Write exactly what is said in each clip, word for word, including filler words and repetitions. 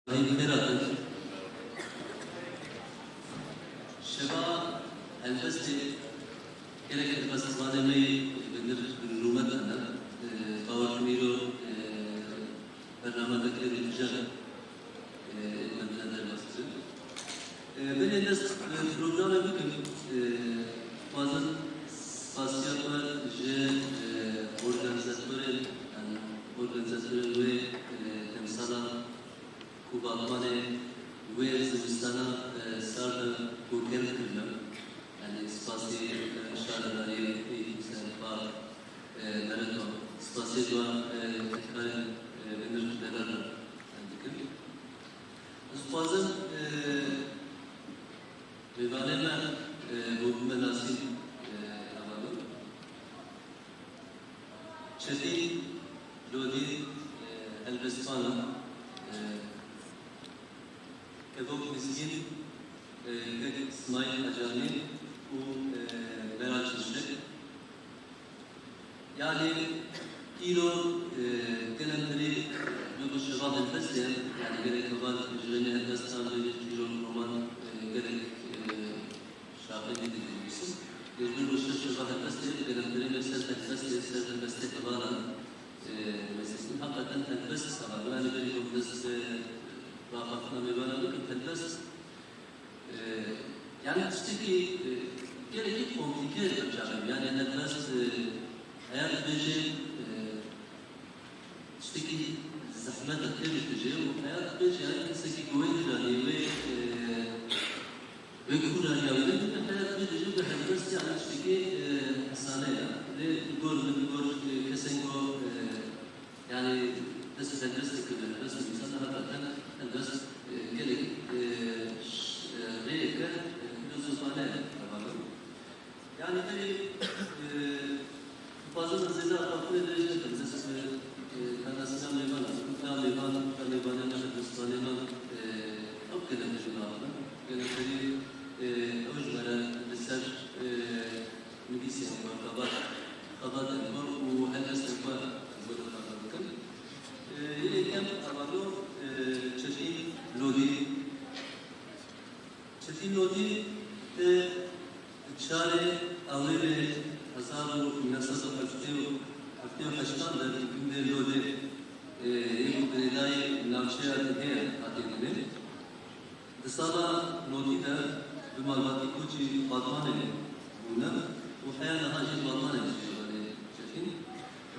Heyv xêr hatin. Şeva helbestê gelek helbestvanê me yê bi nirx, bi rûmet hene. Bawer kim îro bername vekirî tije, e, me derbas kirin. E, berê dest, e, programê bikim. E, dixwazim spasiya xwe ji, e, organîzatorên, yanî organîzatorên wê, e, demsala ku Batmanê wê zivistana, e, sar de ku germ kirine. Yanî spasî, e, şaredariyê Hîsên Par, e, Meriton, spasî wan, e, kedkarên, e, bi nirx dever re, e, dikim. Ez dixwazim, e, mêvanê me, e, bo bime nasîn, e, hevalû. Çetîn Lodî, e, helbestvan e, e, kevok Mizgîn, e, kek Smaîl Acanî û, e, Meral Çimşek. Yanî îro, e, gelek berî me bo şeva helbestê, yanî gelek heval ji wê helbestan, ji îro roman, e, gelek, e, şaxê dî dinivîsin. Lê ji ber şeva helbestê, gelek berî me ser helbestê, ser helbestê hevalan, e, mesîsin. Heqeten helbest heval. Yanî berî ku dest, e, raxaftina mêvana bikim, helbest Ee, yanî tiştekî, e, gelekî komplîke ye bi çaxê. Yanî helbest, e, heya dibêje, e, tiştekî zehmet e, tê dibêje û heya dibêje, yanî kesekî ku wê diranî, wê, e, wê kûraniya wê dibêje, heya dibêje bi helbest, yanî tiştekî, e, hesane ye. Lê li gor min, li gor, e, kesên ku, e, Yanî dest helbest dikir, helbest dibîsan, heqeten helbest, e, gelek, e, ş-, e, rêyeke, e, filozofane hevalû. Yanî berî, e, dixwazim ez zêde axaftinê dirêj nekim. Dest, e, e, pernasîna mêvan, ka mêvan, ka mêvanê me, helbestvanê me, e, ew gelek jî naxwin. Gelek berî, e, ew ji me re li ser, e, Nivîsên xwe, xebat, xebatên xwe û helbestên xwe ez wê dixwazim bikim. Yê yekem hevalû, e, Çetîn Lodî. Çetîn Lodî di çarê Ewrêlê hezar û neh sed û heftê û heştan de di gundê Lodê, e, yê ku girêdayî navçeya Dihê ye, hatiye dinê. Di sala nodî de bi malbatî koçî Batmanê bûne û heya niha jî Batmanê dijî, Çetîn.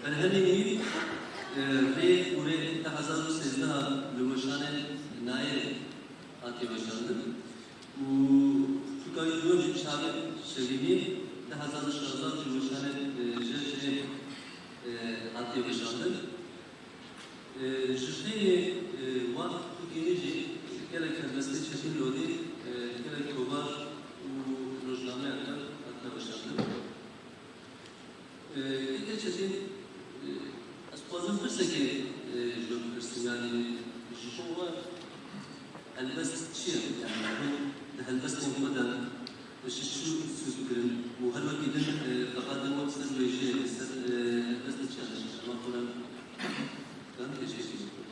Berhemên wî, e, rê û rê di hezar û sêzdeh li weşanên Nayê hatiye weşandin û tûka wî duwem jî Çavên Şevînî di hezar û şazdeh ji weşanên, e, Jejnê, e, hatiye weşandin. E, ji xêrê, e, wan tûkê jî gelek helbestê Çetîn Lodî, e, gelek tobar û rojnameyan de hatine weşandin. E, Kekê Çetîn, e, ez dixwazim pirsekê, e, ji we bipirsim, yanî ji bo we helbest çi ye? Yanî hûn di helbestên xwe de Ji çi sûd digirin û her wekî din, e, xebatên we li ser wêjeyê, li ser, e, helbestê çi ye? Ji dema xwe re kan pêşkêşî bikin.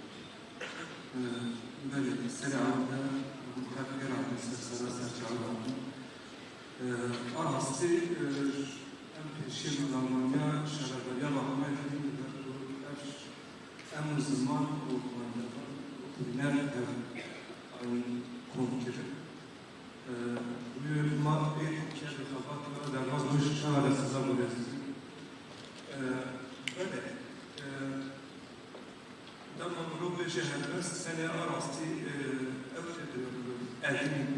E, belê, serê ewil de hûn her pê re hatin ser sera ser çavan hatin. E, a rastî, e, em pêşiyê bi Almanya şaredariya Batmanê didîn, li ber ku ev em û ziman û xwendevana û hûner hev an kom kirin. Wî ma ê Tirkiye bi xebatê xwe derbas bû, ji çawa re siza gurê didin? Belê, dema mirov bêje helbest, tenê a rastî, ew tê dibe mirov, evîn.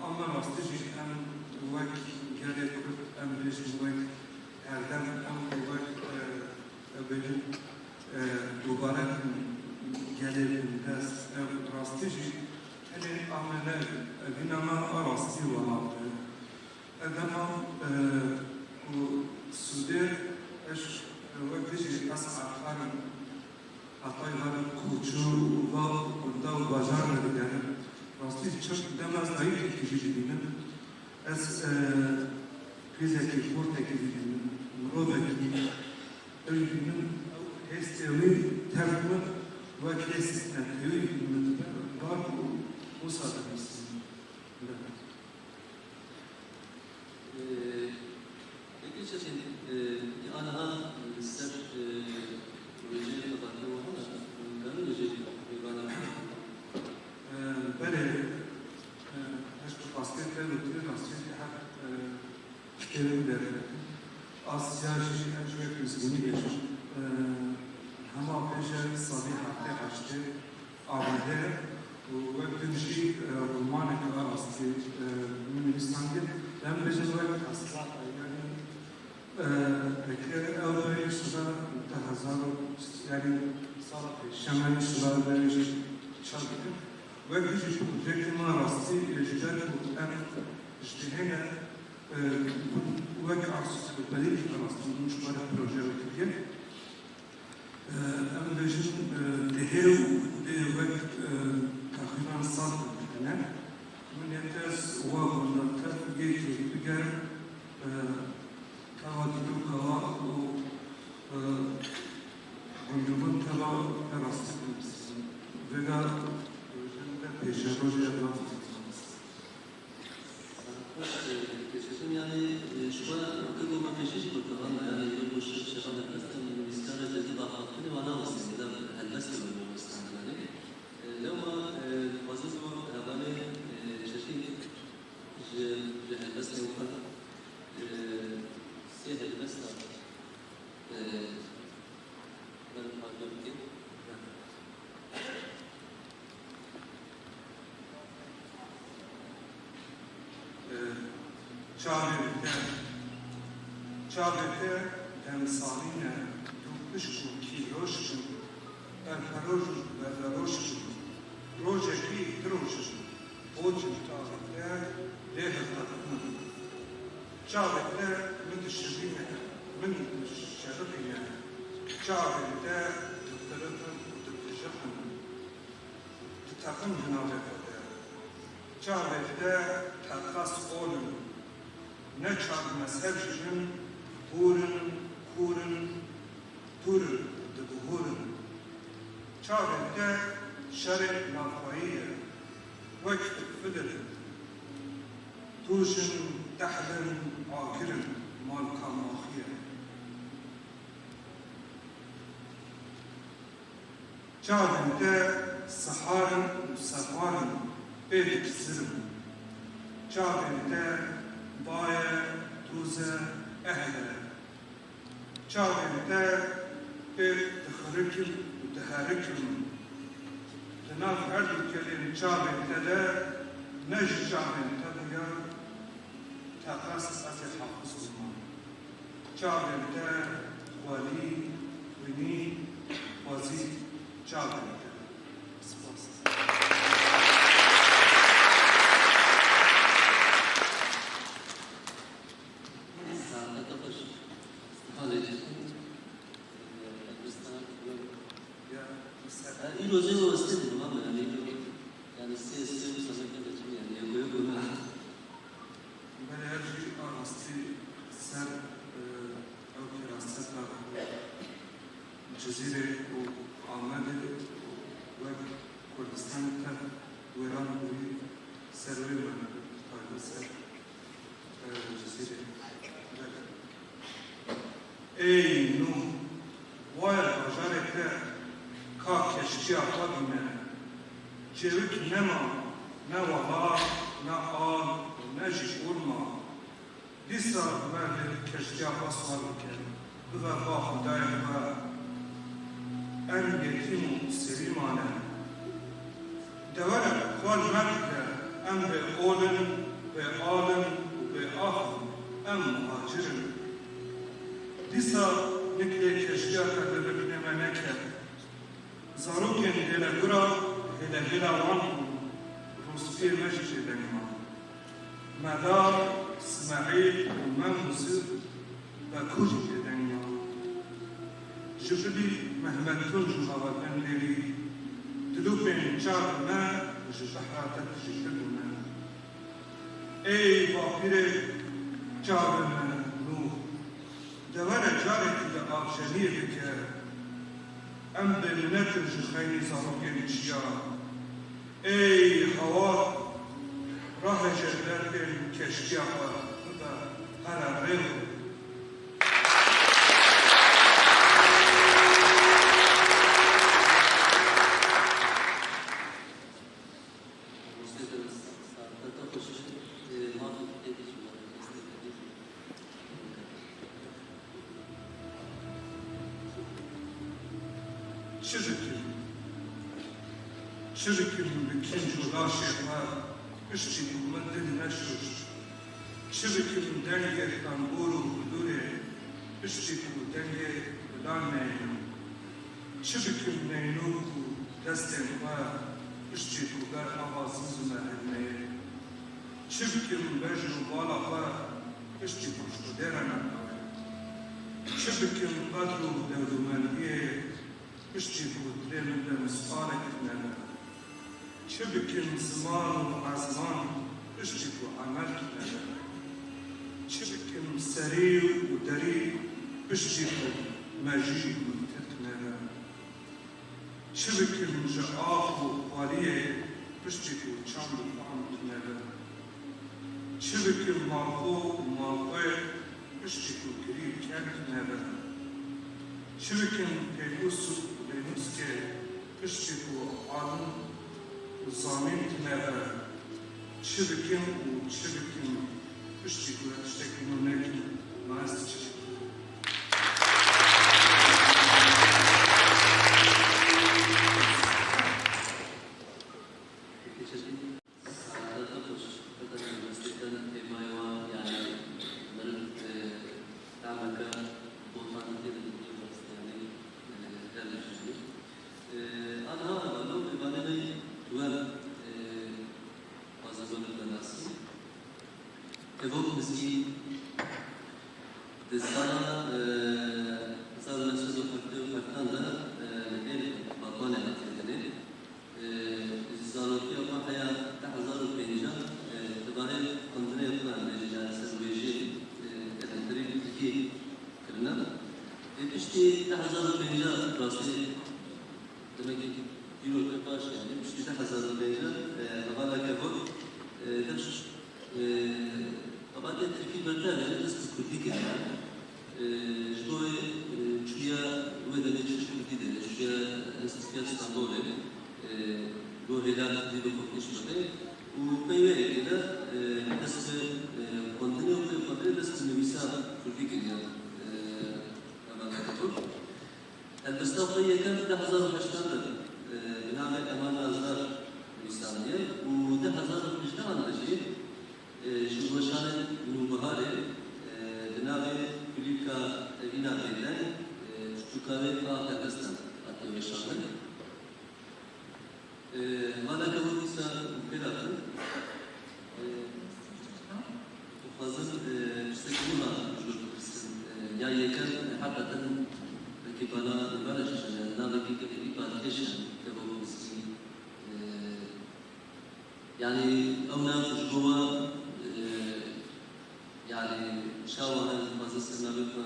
Ama rastî jî em wek gelê Kurd, em bêjin wek herdem, em wek, e, Ew bêjin, e, dubare dikin gelê bindest, ev rastî jî tenê a me ne, evîna me a rastî wela. Ev dema, e, ku sûdê ez, e, wek dijî ez heqarim, hetay herim koçû û va gunda û bajar me digerim. Rastî çi dema ez dayikekî jî dibînim. Ez, e, krîzekî xurtekî dibînim, mirovekî, ez dibînim ew hêstê wî tev min wek hêstê netewî Siya jî ez wek mizgînî bêjim, e, hema pêşe salî heftê heştê Amedê û wek din jî, e, romanek a rastî, e, min nivîsandî. Em bêjin wek teslata, yanî, e, pêkê ew berî ji sala du hezar û, yanî sala pêşemenî ji sala berî jî çap dikin. Wek din jî projeyekê me rastî, e, ji ber ku em ji dihêne, e, wek ansiklopedîk rastî min ji xwe re proje wekî kiriye. Em dibêjin, e, dihê û dê wek, e, texmînan sed hene. Min yê tez wa gunda tev yekê bigerim, e, teva dîroka wa û, e, gundûbin teva rastî bidim. Vêga, e, pêşerojê ev rastî. Xweş, e, keşetin, yanî, e, ji xwe weke ku me pêşî jî got, tevana, yanî, wek ku şev şeva helbestin, nivîskar e, cezî axaftinê wan nawesin, lê helbestê were westandinê. E, lewma, e, dixwazin ku hevalê, e, Çetîn ji, ji helbestên xwe, e, sê helbesta, e, Ber parve bike. Çavên te, çavê te demsalî ne, dû pişk û kîloş in, berferoj û berferoş in, rojekî du roj in. Pocên çavên te lê hilqedin. Çavên te min dişirîne, min dişerixîne. Çavên te dipiriqin û dipijixin. Diteqin di navê xwe de. Çavên te teqez ol in. Ne çar mezheb jî bin, hûr in, kûr in, tûr in, dibihûrin. Çavên te şerê navxweyî ye, wek filfil in. Tûj in, tehl in, agir in, malka maxî ye. Çavên te sihar in û sehwar in, pê dikizirin. Çavên te ba ye, toz e, ehl e. Çavên te pê dixirikin û diherikin. Di nav her du kelên çavên te de, ne ji çavên te de ya, teqez ez ê hafiz bima. Çavên te xwelî, xwînî, xwezî çavên te. Spas. Saete xweş. Halê. Ya, mesela. Ha, îro jê westê bû, tamam, yani, îro, yani, sê, sê û semeke de çi, yani, yeko, yeko ne. Belê, ev jî a rastî ser, e, ew firaseta Cizîrê û Amedê wek Kurdistanê tev wêran bûyî ser wê me, taybet ser, e, Cizîrê. Belê. Ey Nûh, waya bajarê te ka keştiya xwe bîne, çêwik nema, ne wehar, ne al, ne jî olma. Dîsa merdê keştiya xwe siwar bike, bibe ba Xwedayê xwe. Em yetîm û serî mane. De were, xwe li me bike, em bê ol in, bê al in û bê ax in, em muhacir in. Dîsa nik lê keştiya te li riknê me neke. Zarokên hêlegura hêlehêla wan bûn, rûspiyê me jî jê deng man. Meda, Smeîl û Mem Yûsif Beku jî jê deng man. Ji bilî Mehmet Tunc û Mehmet Enderî, dilûpên çavê me ji behra te tijîtir bûne. Ey bapîrê çavê me Nûh, de were carekî de avjeniyê bike. Em bêminet in ji xeynî zarokên çiya. Ey hewa, rahêje derfên keştiya xwe bibe here rê. Çi bikim? Çi bikim bi kinc û laşê xwe, piştî ku min dil neşûşt? Çi bikim dengê tembûr û hudûrê, piştî ku dengê bilan neynin? Çi bikim neynûk û destên xwe, piştî ku ber ava zimzime hilmeyê? Çi bikim bejn û bala xwe, piştî ku ji Xwedê re nexewê? Çi bikim qedr û dewlemendiyê, piştî ku dilê min de misqalek nebe? Çi bikim ziman û ezman, piştî ku emelek nebe? Çi bikim serî û derî, piştî ku mejî û tirk nebe? Çi bikim ji ax û xweliyê, piştî ku çand û pam nebe? Çi bikim malxo û malxwê, piştî ku kirî keng nebe? Çi bikim pênûs û pênûskê, piştî ku alim û zanîn nebe? Çi bikim û çi bikim, piştî ku tiştekî nû nekim, ma ez çi bikim? Saete xweş, xeta universiteten hêmayê wan, yani, meriv, e, tameke botan tê de dibî, yani, e, her dijî. E, anha, lo, mêvanê me, we, e, xwaze we binasî. Kevok Mizgîn di sala, e, hezar û neh sed û heftê û heftan de, e, li hêl Batmanê hatiye dinê. E, ji zarokiya xwe heya du hezar û pêncî, e, tevarê xwendinê xwe, em bêjin, yani ser wêjê, e, kelemterî tirkî kirine. Ê piştî du hezar û pêncî rastî, demekî îro pê paş, yani piştî du hezar û pêncî, e, hevala Kevok, e, dev, e, xebatê tirkî berde, yani dest bi kurdî kiriye. E, ji bo wê, e, çûye wê demê çûye kurdî derê, çûye Enstîtuya Stenbolê, e, bo hêla kurdî bi xwe pêş bixe û pey wê yekê de, e, dest bi, e, xwendinê û pey xwendinê dest bi nivîsa kurdî kiriye, e, hevala Kevok. Helbesta xwe yekem du hezar û heştan de, e, bi navê Eman Nazdar nivîsandiye û du hezar û hejdehan de jî, e, ji weşanên Nûbiharê, e, bi navê Kulîlka Evîna Bêdeng, e, Çûka wê a helbestan hatiye weşandin. Ee, hevala Kevok dîsa pê re hatin. Ee, dixwazim, ee, tiştekî nû ji we bipirsim. Ee, ya yekem, ee, heqeten wekî bala, bala jî hene, navekî gelekî balkêş e, Kevok Mizgîn. Ee, yanî ew nav ji bo we, ee, Yanî çawa em dixwazin ser navê xwe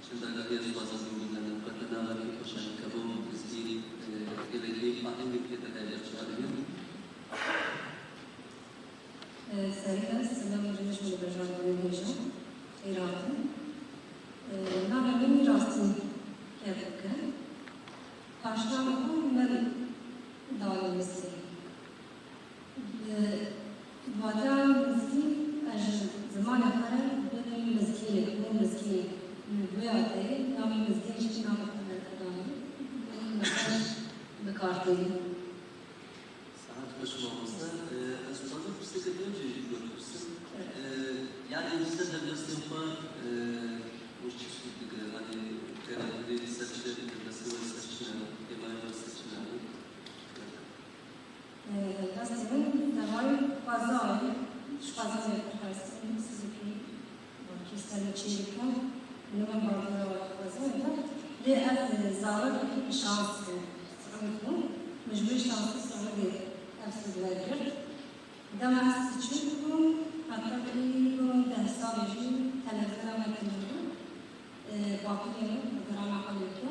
çendagahiyê dixwazin bimînin, qet navekî xweş e, Kevok Mizgîn, e, gelekî ahenga pê de heye, çawa dibînin? E, serî de silav û rêz ji bejartinên hêja, xêr hatin. E, navê min rastî Kevok e. Paşnavê xwe min Dawiyê Mizgîn. Bi vatiya Mizgîn, ez ji zimanê xwe re bibim Mizgînê, bibim Mizgînê. Li vê hateyê navê Mizgîn jî navê xwe me danî, bibim Mizgîn bi kar tînin. Saet xweş mamoste. Ee, ez dixwazim pirseke din jî ji we bipirsim. Evet. Ee, yanî li ser helbestên xwe, ee, we çi sûd digire? Yanî, xêra xwe dê ser çi, helbestê we ser çi ne, hêmayê we ser çi ne? Ee, destê min tevayî xwezayê, ji xwezayê pir hez im, siz dikim, wekî ser min çê dikim, min bardora xwezayê de, lê ev, e, zarokekî bi şans bû, siûd bû, min ji wê şansî siûdê ev siûd wergirt. Dema ez piçûk bûm, heta ku bûm deh salî jî televîzyona me tune bû. Bakurê min, Qurana Xelîlkê,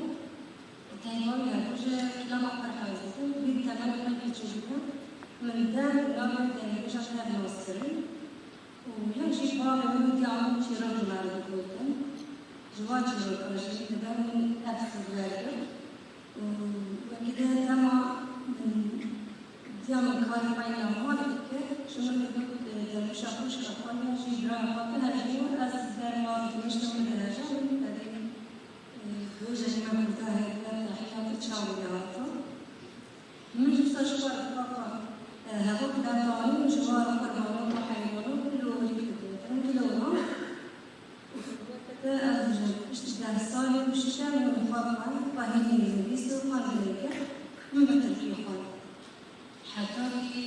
teyma wî ye ku ji kilama xwe hez dikim, wî temenê xwe yekê çêbike, min deng û navê dengbêja tev nas kirin û yek jî bavê min û diya min çîrok ji me re digotin. Ji van çîrokan jî li ber min ev siûd wergirt. Wekî dema min, diya min karê xwe yê navmalê dikir, ji min digot, e, derwîşa xwişka xwe ya jî biraya xwe bihejî û ez ber mala dimêşka min dihejam, min tevî, e, roja jî me kurda heye, me tehiya tu çawa lê hata. Min ji ser ji xwe re xwe, e, hevok derdanî û ji wan re qurbanan û heywanan li orî dibûtin, li oran. Û wekete ez ji piştî deh salî û şeş min xwe xwend, xwe hînî nivîs û xwendinê kir, min bi tirkî xwend. Heta kî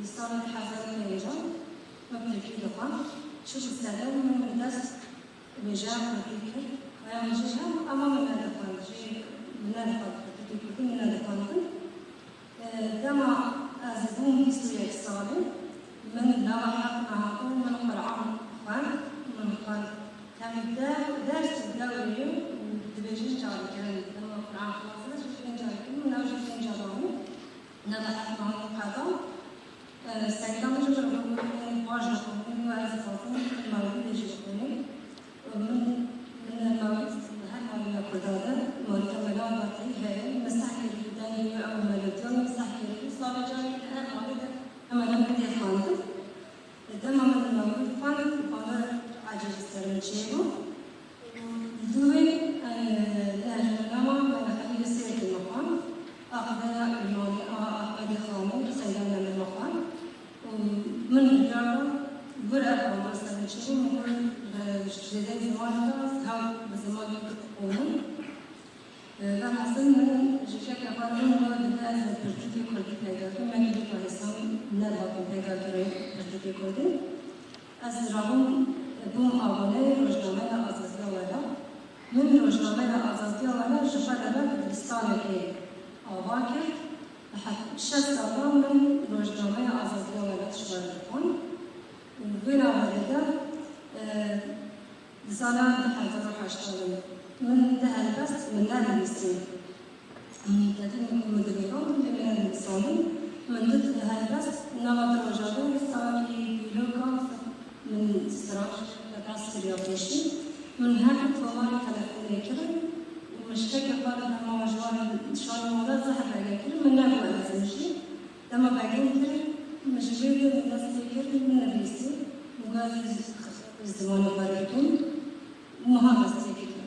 di sala du hezar û pênc min tirkî dixwend, çi bi sedem min dest wêjeya kurdî kir. Heya min jî hem, ema min nedixwend, jî min nedixwend, kurdî kurdî min nedixwendin. E, dema ez bûm bîst û yek salî, min nava heq nehabû, min Quran xwend, min xwend. Tevî de-, ders û dewrê û dibêjin carî kirin. Dema Quran xwazin, jî pênc carî kirin, min ew jî pênc carî anî. Nava heq nehabû qeda. E, Seyda min ji min re got, "Baş dixwînî, û ez dixwazim mewlûdê jî bixwînim." Min, min mewlûd her malê me Kurda de, malê me Mela Batî heye, min seh kerî dengê wî ew melodiyan, min seh kerî salê carî her malê de hemen hemen tê xwendin. Dema min mewlûd xwend, bana ecêb ser min çêbû. Dû wê, e, li Ermenama me li Xelîlê Sêrtê me xwend, aqdeya Îmanê a Ehmedê Xanî, Seyda Nemir me xwend. Û min dinyar da wir ev qamûs ser min çêbû, min got, e, ji zêdeyî zimanê de hew bi zimanê kurd dixwînim. E, velhasil min ji kekê xwe re min got, divê ez pirtûkê kurdî peyda bikim, me kî dîka hêsan nedihatin peyda kirin pirtûkê kurdî. Ez rabûm, bûm aboneyê rojnameya Azadiya Wela. Min rojnameya Azadiya Wela ji xwe re wek dibistanekê ava kir. Li he-, şeş salan min rojnameya Azadiya Wela ji xwe re dixwend. Û wê navberê de, e, di sala du hezar û heşt de min di helbest min nenivîsî. Min tevî min ku min divêran, min divêran nivîsandin. Min di helbest nava di rojavê salekî dîroka min stranj, helbest kiriya pêşî. Min her du tomarê telefonê kirin û min ji kekê xwe re dema ji wan re şanê wan re zehf vegê kirin. Min nebû ez im jî. Dema vegên kirin, min ji vê de min dest pê kir, min nivîsî. Min got, "Ez ê ji zimanê xwe re bikim." Niha dest pê kiriye.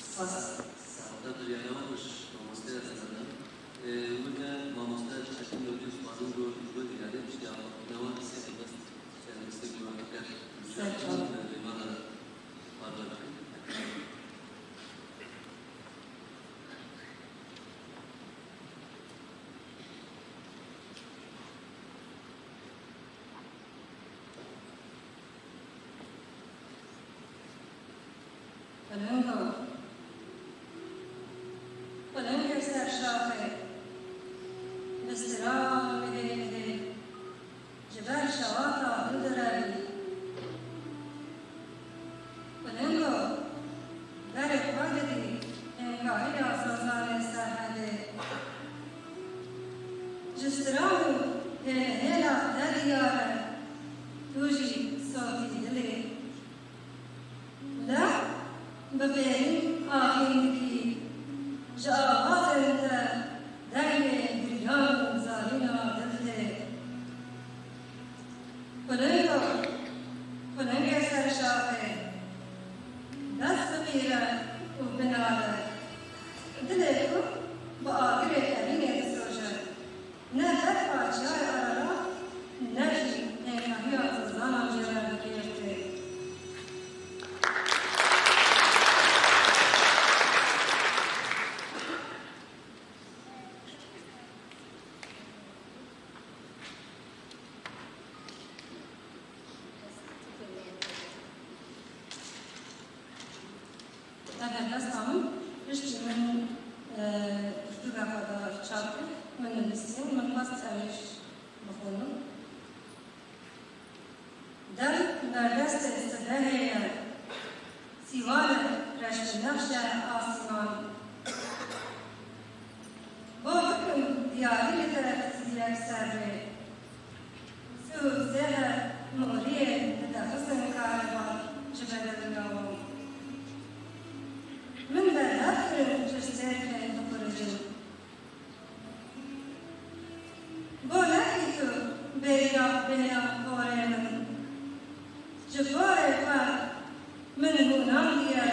Spas. Sağ ol. Biryara we ji mamoste ez dibim. Ee, weke mamoste Çetin Yavuz dixwazim ku ji bo diyarê piştî avakirina wan sê helbest, sê helbestê ku we biker. Ser çav. Ee, mêvana re parve bikin. Pilingo, pilingê ser şaxê, bi stira mihê mihê, ji ber şewata hûn direvî. Pilingo, berê xwe didî hênkahiya Zazanê Serhedê. Ji stran û hêlihêla te diyar e, tu jî sotî dilê. Lew bi bêrîn axîn dikî, ji awazên te dengê giryan û zarîna dil tê. Pilingo, pilingê ser şaxê, dest bigîre û binale. Dilê xwe bi agirê kevînê disoje. Ne berfa çiyayê Ararat, ne jî hênkahiya Zizanan jê re digihîştê. Ev helbesta min piştî min, e, pirtûka xwe de çap kir, min nivîsiye, min xwest ew ê bixwînim. Dem berdestê sibehê ye, sîwale reşbînexş e asîman. Bo bikim diyarî li te zîrek serrê. Sih û sêher moriyê dide xizin kareba ji bedewîya wan. Min berhev kirin ji sêrkê diquricin. Bo nekî tu bêriya bêhna porê min. Ji porê xwe min hûnandiye.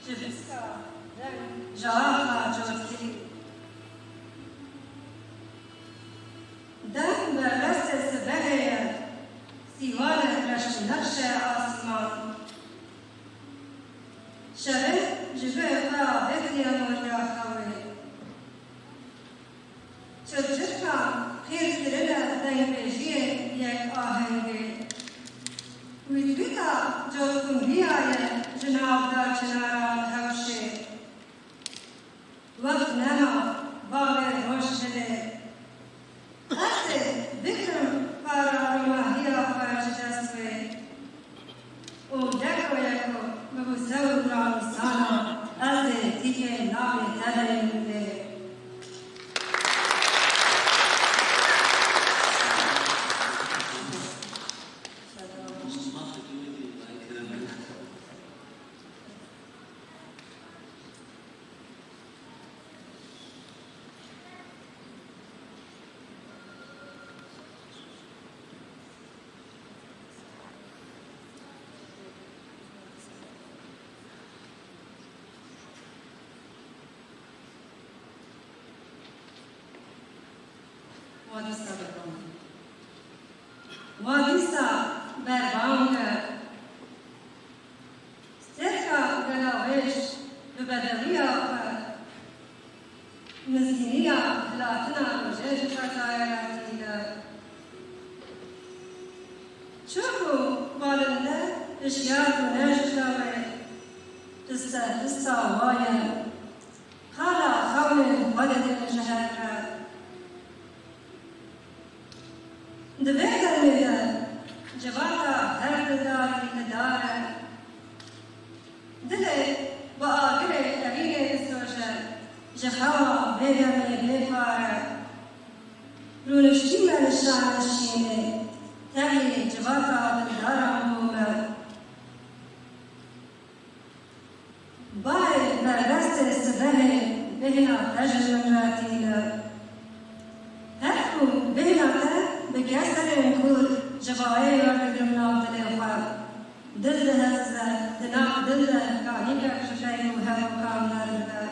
Ji viska deng ji axa cotkirî. Deng bervestê sibehê ye, sîwarek reştînexş e asîman. Şevê ji vê xwe avêtiye moriya xewê. Çirçirkan qîr kirine dengbêjiyê yek ahengê. Wîtwîta cotkundiya ye ji navda çinaran hewşê. Wext nema bavê roj hilê. Ez ê bigirim para ronahiya xwe ji dest wê. Û deko yeko bibûse û ranûsana, ez ê tîkê navê te deynim lê. Wa dîsa berbang e. Wa dîsa berbang e. Stêrka gelavêj bi bedewiya xwe, mizgîniya hilatina rojê ji xwe zayera tîne. Çi bû balinde hişyar bûne ji xewê, histe hista wa ye. Qala xewnên xwe didin ji hev re. Di vê demê de civata her dildarî li dar e. Dilê bi agirê evînê disoje, ji xewa vê demê bê par e. Rûniştî me li şanê şînê, tevî civata dildaran bû me. Bayê berbestê sibehê bêhna te ji min re tîne. Her ku bêhna te bi keserên kûr ji bayê werdigrim nav dilê xwe, dil dihesize, di nav dil de kahîkek ji reng û hevokan derdibe.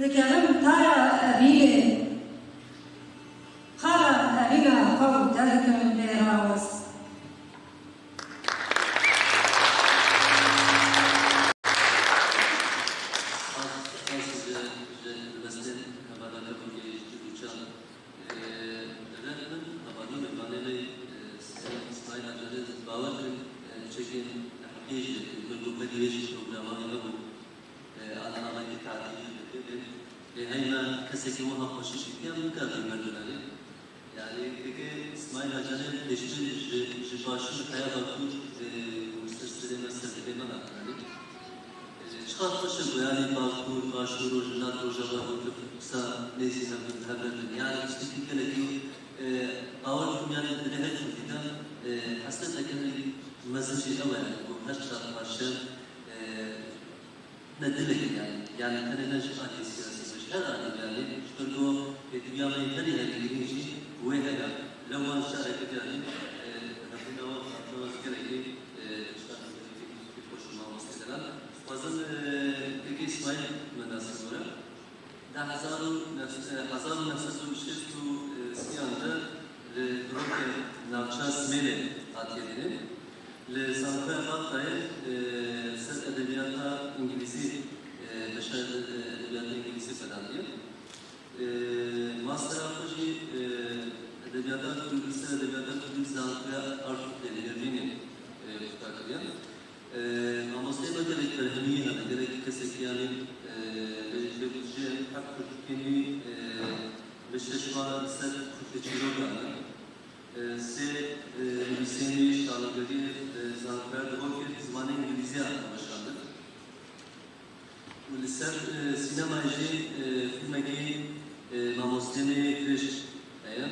Dikevim tara evînê, qala evîna xwe û te dikim bêrawez. Spas, spas ji, ji helbestên hevalên me ku yê ji Tirkî çand. Ee, devlet min hevalî me panelê, e, Seyîd Îsmaîl Acarê bawer kirin, e, çekên heqî ji min ku berî wê jî programanê me bû. E, ana namekî tatîlî dikevin. Lê heyna kesekî wiha xweşik dike, min kar dî merdûnanê. Yanî, dike Îsmaîl Acarê pêştir ji, ji başûr heya Bakur, e, û ser serê me, ser dilê me hatibû. E, çiqas xweş e ku, yanî, Bakur, Başûr, Rojhilat, Rojava, Bakur, wisa nêzî hev, hev bin. Yanî, tiştekî gelekî, e, bawer dikim, yanî, dilê her Kurdî de, e, hesreteke mezin jî ew e, yanî, ku her çar paşev, e, ne dilekî, yanî, yanî tenê ne ji aliyê siyasî be, ji her alî be, yanî ji ber ku pêdiviya me yê herî herî girîng jî wê heye. Lewma şareke, yanî, e, hebûna wan, hatina wan gelekî, e, şareke gelekî xweş û mamoste delal. Dixwazim, e, yekê Îsmaîl me nas bibore. Di hezar û neh, e, hezar û neh sed û şêst û sêyan de li Duhokê navça Smêlê hatiye dîtin. Li Zankoya Baltayê, e, ser edebiyata îngilîzî, e, beşa, e, edebiyata îngilîzî xwe dandiye. E, mastera xwe jî, e, edebiyata kurdî, ser edebiyata kurdî Zankoya Artûklê li Mêrdînê, e, qutare kiriye. E, mamosteyê me gelek berhemî hene, gelek kesekî, yanî, e, vê, vê bûjê heft pirtûkên wî, e, bi şeş wa li ser pirtûkê çîrokan e. E, sê, e, nivîsên wî şaregeriyê, e, Zankoya Duhokê bi zimanê îngilîzî hatine weşandin. Û li ser, e, sînemayê jî, e, fîlmekî, e, Mamostê me yê Krêj heye.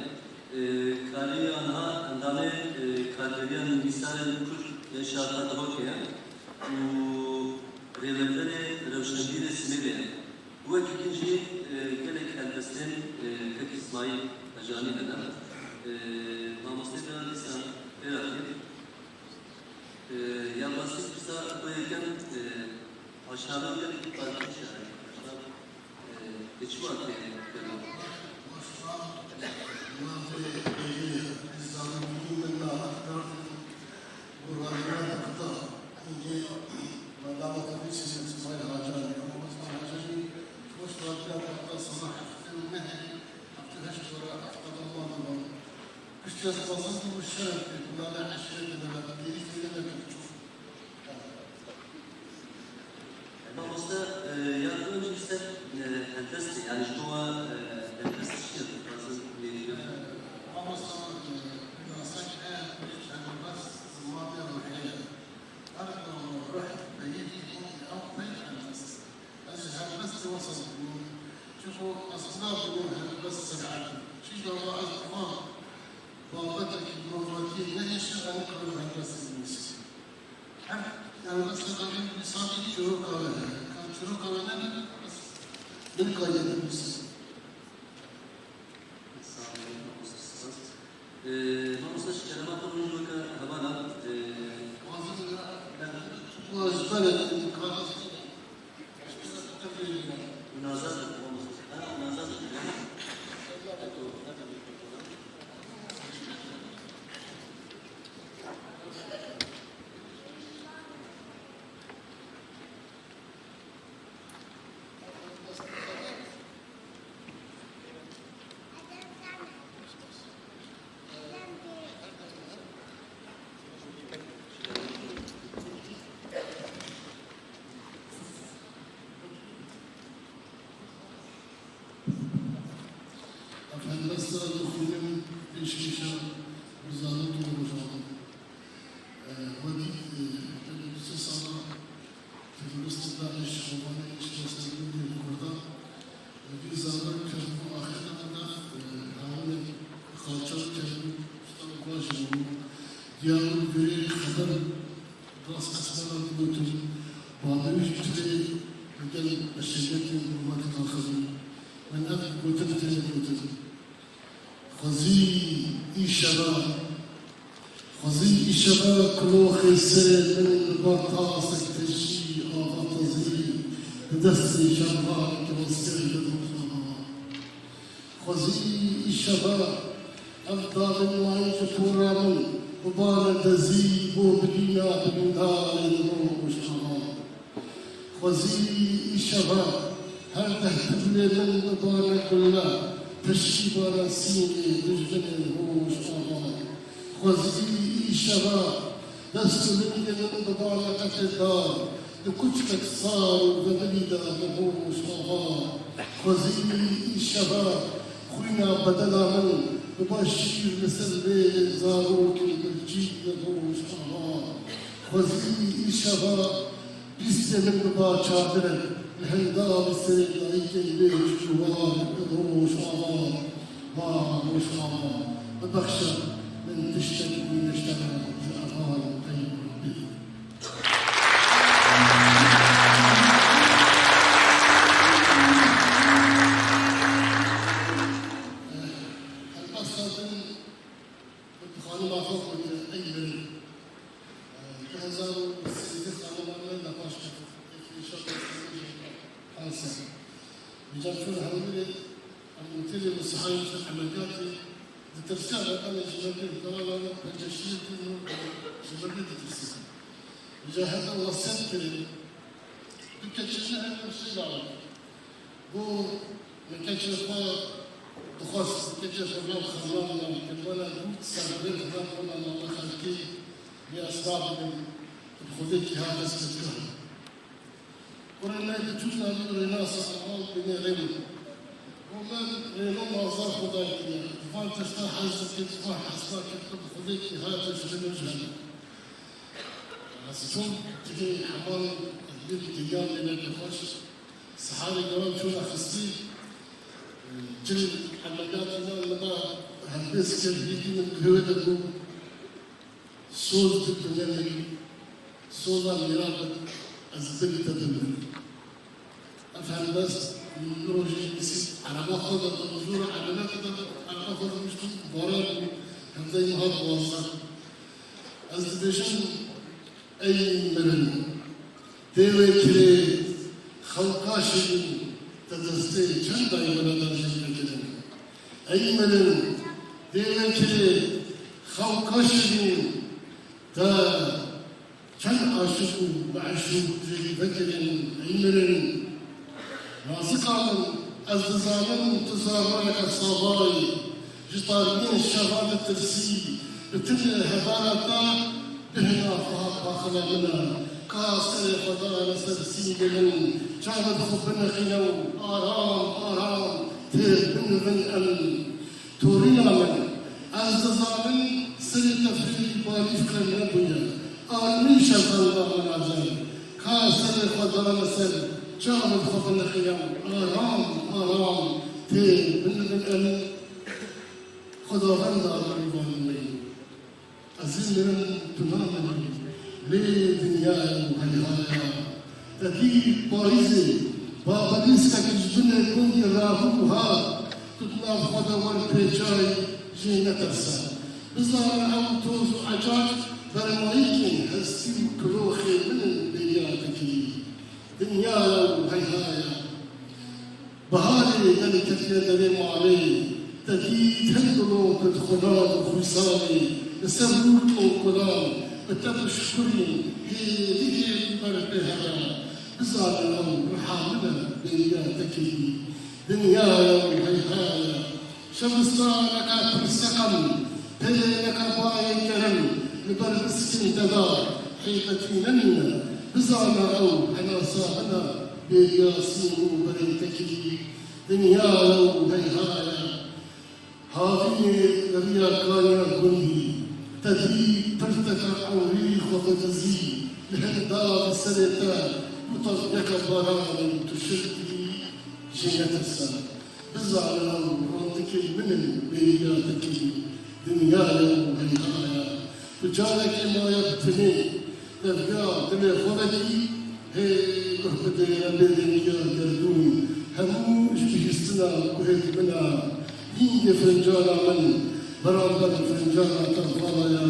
E, karê wî anha endamê, e, Kargeriya Nivîsarên Kurd yê Şaxa Duhokê ye û rêveberê rewşenbîrê Smêlê ye. Wekî din jî, e, gelek helbestên, e, kek Îsmaîl Hecanî hene. E, mamostê me dîsa pê re tê. Rastî pirsa xwe yekem, e, aşnavan gelekî farklı şair. E, bi çi wextê kena? Navê êrî Îslamî min nahak kardin û rayna dixta. Hingê berdava xwe bîsî Îsmaîl Hacanî. Ama Îsmaîl Hacanî wek rayna dixta sala heftê û nehê, heftê û heşt were hefta da mala wan. Piştî ez xwazim bû şeref pê, navê eşîretê me ve dêrî têne nekir çû. Mamoste, e, ya tu jî ser, e, helbestê, yani ji bo we, e, helbest çi ye, dixwazin lê bîne? Mamoste, e, binasek heye, helbest zimanê ruhê ye. Her ruh beyî dînî ew pey helbest. Ez ji helbestê wesa dibînim. Çiqo ez nabînim helbest ser'et e. Çi gava ez bi van babetekî mirovatiyê nehêşim, ez nikarim helbestê binivîsim. Her helbesteke min wî sanî çîroka we heye. Ka çîroka we nebe, ez nikarî binivîsim. Sağ olun, mamoste, spas. Ee, mamoste, ji kerema xwe min weke hevala, ee, Wazim ya, ben, bu ezber ettim, kardeşim. Nazar, mamoste. Ha, nazar. Ev helbesta dixwînim pêşkêşa Rîzanî Tolrojana. Wekî, e, sê sala terorîstên DAIŞ Kobanê kiştiye ser gundên Kurdan. Vî zarok kevbû axirina dev, e, hawinên qaçax kevbû, stan vaj bû. Diyar û vêrê xeber rast esmana digotin, bavêj tirê li gel beşeriyetên rûmet daxivin. Min ev gotin têne gotin. Xwezî îşeva, xwezî îşeva kuloxê serê min li ber tasek tejî ava tezî bi destê şervanekî wesiyê li rûxana. Xwezî îşeva ev davên mayî ji pora min bibane dezî bo bilîna bilîndarê li rojava. Xwezî îşeva her deh pibilê min bibane gulle, piştî bane sîngê dijminên Rojava. Xwezî îşeva dest û lingê min bibane qetê dar, di kuçkek sar û vebilî de bi Rojava. Xwezî îşeva xwîna bedena min biba şîr li ser lêlên zarokên birçî li Rojava. Xwezî îşeva Pîstê min biba çadirek, li hindavê serê dayikê lê çû war bi Rojava, va Rojava, bibexşe min tiştek bîniştene ji evan qeybî. Helbesta din min bi xanima xwe gotiye, ey mirin. Du hezar û sêzdeh xanima me nepaş ket. Êkî şer Kanser. Vîca çûn hewlêrê, em otelê û sihayê çûn emeliyatê, ditirsiya me, em ê ji merdê, dewala me penceşiyê tîn û ji merdê ditirsin. Vîca heta wesiyet kirin, du keçê ne hene sê lawek. Go min keçê xwe dixwest, keçê xwe nav xemlan nan, kir wele dûr ser rê xwe, wela navê xelkê, vê esbabê min, bi Xwedê kî hat ez kevkar. Kurê me diçûn navê Rênasa Amal binê rê min. Go me rêno mazar xwe dayî kiriye. Van tişta hez dikir, van hesna kir, bi Xwedê kî hat ez ji min ji hene. Ez çûm cihê heman, ez bêjim dinya lê neke xweş. Siharê gewan çûna xistî, cihê emeliyatê me li me helbêst kir, hêdî min guhê wê de bû. Soz bi tu ne min, soza mîra bi ez bigî te bimrim. Ev helbest min rojê nivîsî, ereba xwe de, zora emeliyatê de ereba xwe de nivîsî, baran bû, hevdeyê min hat wazdeh. Ez dibêjim, Ey mirin, tê wê kirê xewka şirîn, te destê çend dayî weladan jê vekirin. Ey mirin, tê wê kirê xewka şirîn, te çend aşiq û meşûq jê vekirin. Ey mirin, Nazika min, ez dizanim tu zarokeke sava yî, ji tarmiyên şeva ditirsî, bi tilê hevara te bihna xwe paxila min e. Ka serê xwe dane ser sîngê min, çavên xwe binixîne û aram aram tê binivin em. Toriya min, ez dizanim serê te fêrî balîfkan nebûye. Armî şevenda min a cer. Ka serê xwe dane ser çavên xwe binixîne û aram aram tê binivin em. Xwedawenda merîvanê wê. Ez ê mirim, tu namirim, lê dinyayê û heyhaya. Te dît payîzê, babelîskek ji binê gundî rabû û hat, tu di nav xwe de wer pêçay jê netirse. Bizane ew toz û ecac bermayîkên hestî û kiloxê min in bêriya te kirî. Dinyaya û heyhaya. Biharê gelî ketiye derê malê, te dît hin gulokên xulan û xwîsanê, li ser rûkên kulan, bi te bişkurîn, hêdî hêdî ber pê here. Bizane ew riha min e, bêriya te kirî. Dinyaya û heyhaya. Şevistaneke pir seqem, pêlêneke bayê germ, li ber biskên te de hêbetî nemîne, bizane ew henasa min e, bêriya sîn û berên te kirî. Dinyaya û heyhaya. Havînê riya kaniya gundî, te dît pirteke ewrî xwe vedizî, li hin davî serê te û tazmiyeke baranê tu şirtî jê netirse. Bizane ew rondikên min in bêriya te kirî, dinyaya û heyhaya. Tu carekê maye bi tinê, tevya dilê xwe vekî, hê guh bidê rebê dengiya gerdûn, hemû ji bihîstina guhê min a. Hîngê fincana min, beramber fincana te vala ya,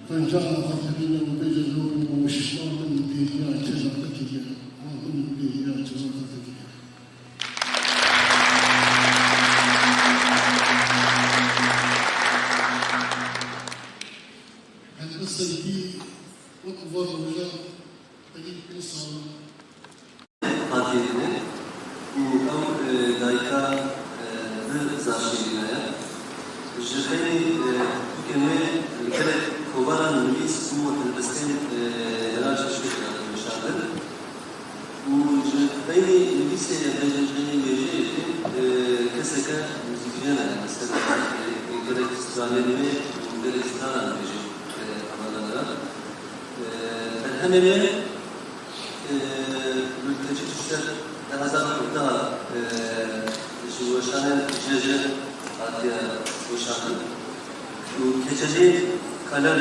fincana xwe bibîne û bêje, lo min şima min bêriya çêna te kiriye, ma min bêriya çêna te kiriye. Helbestên dî wek van roja herî pê sal in. Hatiye dîtin û ew, e, dayika, e, bi zarşîrîna ye. Ji xeynî, e, pirtûkên wê gelek kovaran nivîs û helbestên, e, hera çeşmê kirine weşandin. Û ji xeynî nivîsê ya bêjin xeynî wêjeyê jî, e, keseke muzîkjiyan e, mesela, e, gelek stranên wê û gelek stranan dibêjin, e, hevana de. E, berhemên wê, e, Mülteci Düşler di hezar û hevdeh, e, ji weşanên C C hatiye weşandin. Û Keçelî Kalem,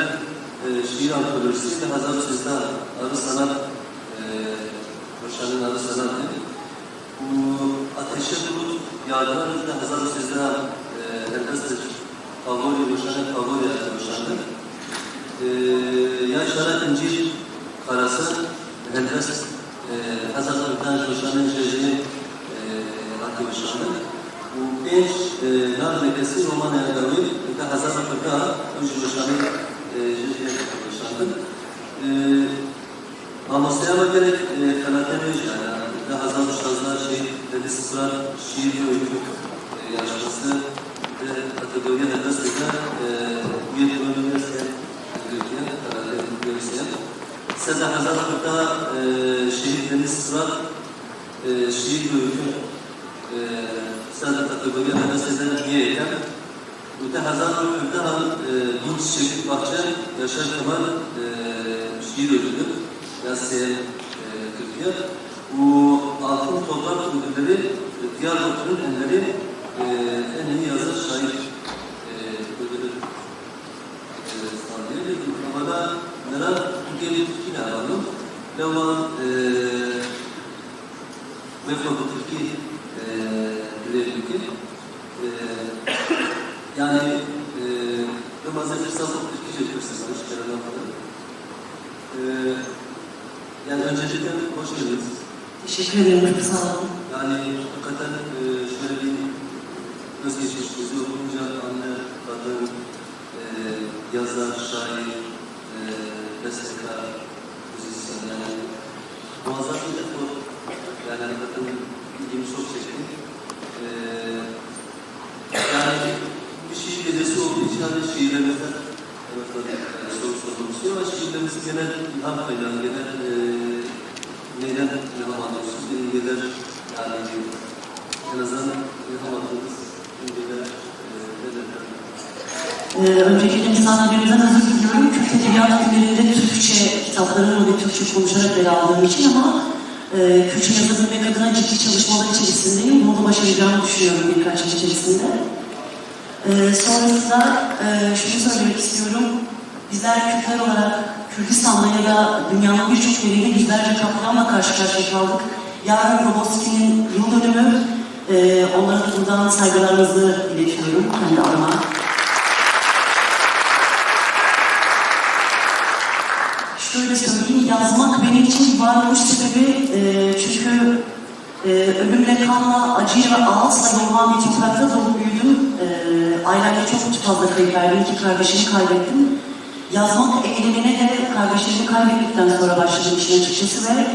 e, şîran kolorîstî di hezar û sêzdeh Arı Sanat, e, weşanên Arı Sanatê. Û Ateşe Bulut Yardıran di hezar û sêzdeh, e, helbestê Favori, weşanê Favori hatiye weşandin. E, ya Şara Încîr Karasar helbest, e, hezar û hevdeh ji weşanên C C'yê, e, hatiye weşandin. Û pênc, e, Nar Lekesi romanê Edawî di hezar û hevdeh û ji weşanê, e, C C'yê hatiye weşandin. E, Mamosteya me gelek, e, xelatên wê jî hene. Di hezar û şazdeh jî Deniz Fırat şiir ve öykü, e, yarışması di kategoriya helbestê de, e, yê duwemîn ya sê girtiye, xelatên wê sê. Ser di hezar û hevdeh, e, Şehîd Deniz Fırat, e, şiir ve öykü, e, ser di kategoriya helbestê de yê yekem. Û di hezar û hevdeh, e, Burç Şevket Bahçe, Yaşar Kemal, e, şiir ödülü ya sê, e, Türkiye. Û Altın Toprak ödülleri, e, Diyarbakır'ın Enver'i, e, en iyi yazar şair, e, ödülü, e, sağlıyor. Û hevala me re Türkiye Türkî ne alalım. Lewma, e, Wê xwe bi tirkî, e, bi wê bike. E, yani, e, dema zê pirsa xwe bi tirkî jê bipirse, ji kerema xwe de. Ee, Yani öncelikle hoş geldiniz. Teşekkür ederim, çok sağ olun. Yani hakikaten, e, şöyle bir özgeçmişinizi okuyunca anne, kadın, e, yazar, şair, e, bestekar, müzisyen, yani muazzam bir efor. Yani hakikaten ilgimi çok çekti. E, Yani bir şiir gecesi olduğu için hani şiirlerimizden, evet, tabii, yani soru sormak istiyor ama şiirlerimiz genel ilham kaynağı, genel, e, neyden ilham alıyorsunuz? Benim genel, yani en azından ilham aldığınız imgeler, e, neler? Ee, öncelikle misafirlerimden özür diliyorum. Kürt Edebiyat Günlerinde Türkçe kitaplarımla ve Türkçe konuşarak ele aldığım için ama, e, Kürtçe yazabilmek adına ciddi çalışmalar içerisindeyim. Bunu da başaracağımı düşünüyorum birkaç yıl içerisinde. Ee, sonrasında, e, şunu söylemek istiyorum. Bizler Kürtler olarak Kürdistan'da ya da dünyanın birçok yerinde yüzlerce katliamla karşı karşıya kaldık. Yarın Roboski'nin yıl dönümü. Ee, onlara da buradan saygılarımızı iletiyorum kendi adıma. Şöyle söyleyeyim, yazmak benim için varoluş sebebi, e, çünkü, e, ölümle, kanla, acıyla, ağıtla yoğrulan bir toprakta doğup büyüdüm. E, ailemde çok fazla kayıp verdim, iki kardeşimi kaybettim. Yazmak eylemine de kardeşlerimi kaybettikten sonra başladım işin açıkçası ve,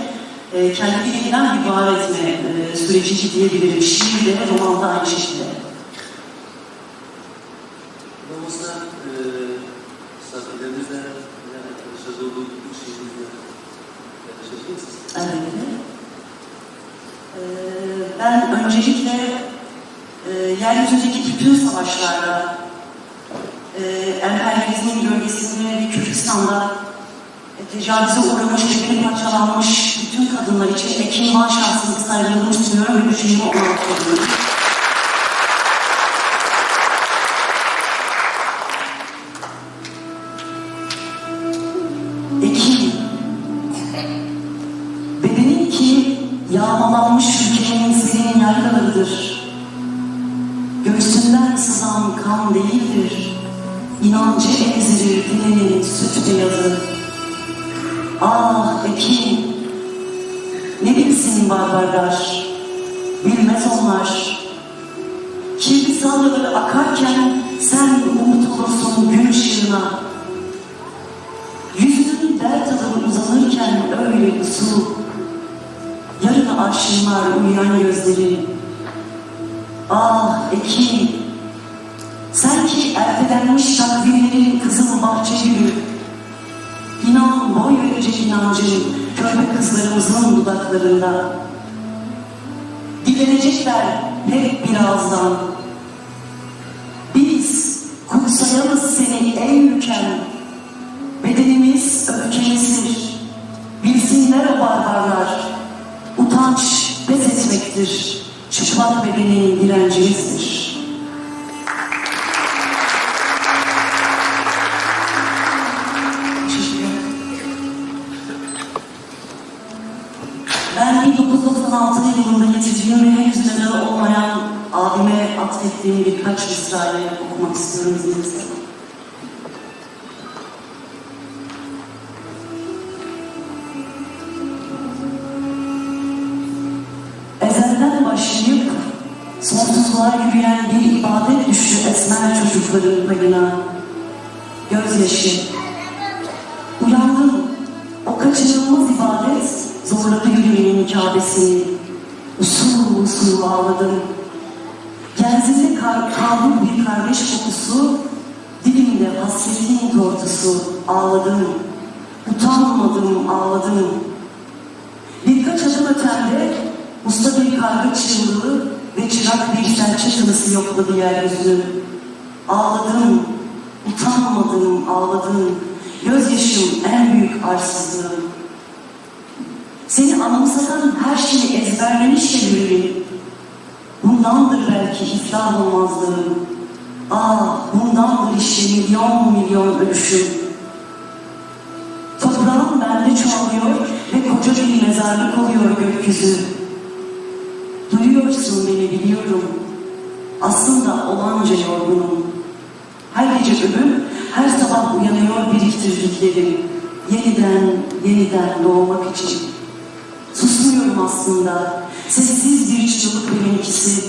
e, kendimi yeniden bir var etme, e, süreciydi diyebilirim. Şiir de, roman da aynı şekilde. Olmasa, e, misafirlerimizle yine arkadaşlar olduğu bu şiirimizle paylaşabilir misiniz? Elbette. E, ben öncelikle, e, yeryüzündeki bütün savaşlarda, e, emperyalizmin gölgesinde ve Kürdistan'da tecavüze uğramış, bedeni parçalanmış bütün kadınlar için Ekim Van şahsında saygılarımı sunuyorum ve düşüncemi ona aktarıyorum. Ekim, bedenin ki yağmalanmış ülkenin senin yaylalarıdır. Göğsünden sızan kan değildir, inancı emzirir dilinin süt beyazı. Ah Ekim, ne bilsin barbarlar, bilmez onlar. Kirli salyaları akarken sen umut olursun gün ışığına. Yüzünün dert alır uzanırken öyle usul. Yarın arşınlar uyuyan gözlerin. Ah Ekim, sen ki ertelenmiş takvimlerin kızıl bahçe gülü. İnan boy verecek inancın körpe kızlarımızın dudaklarında. Dilenecekler hep bir ağızdan. Biz kutsayalız seni ey ülkem. Bedenimiz öfkemizdir. Bilsinler o barbarlar. Utanç pes etmektir. Çıplak bedenin direncimizdir. Ben bin dokuz yüz doksan altı yılında yitirdiğim ve henüz mezarı olmayan abime atfettiğim birkaç mısrayı okumak istiyorum izninizle. Ezelden başlayıp sonsuzluğa yürüyen bir ibadet düştü esmer çocukların payına. Gözyaşı. Uyandım. O kaçınılmaz ibadet zorladı yüreğimin Kabe'sini. Usul usul ağladım. Genzimde kar, kavruk bir kardeş kokusu, dilimde hasretin tortusu. Ağladım. Utanmadım, ağladım. Birkaç adım ötemde usta bir karga çığlığı ve çırak bir serçe tınısı yokladı yeryüzünü. Ağladım, utanmadım, ağladım. Gözyaşım en büyük arsızlığım. Seni anımsatan her şeyi ezberlemiş de yüreğim. Bundandır belki iflah olmazlığım. Ah, bundandır işte milyon milyon ölüşüm. Toprağım bende çoğalıyor ve koca bir mezarlık oluyor gökyüzü. Duyuyorsun beni, biliyorum. Aslında olanca yorgunum. Her gece ölüm, her sabah uyanıyor biriktirdiklerim. Yeniden, yeniden doğmak için. Susmuyorum aslında. Sessiz bir çığlık benimkisi.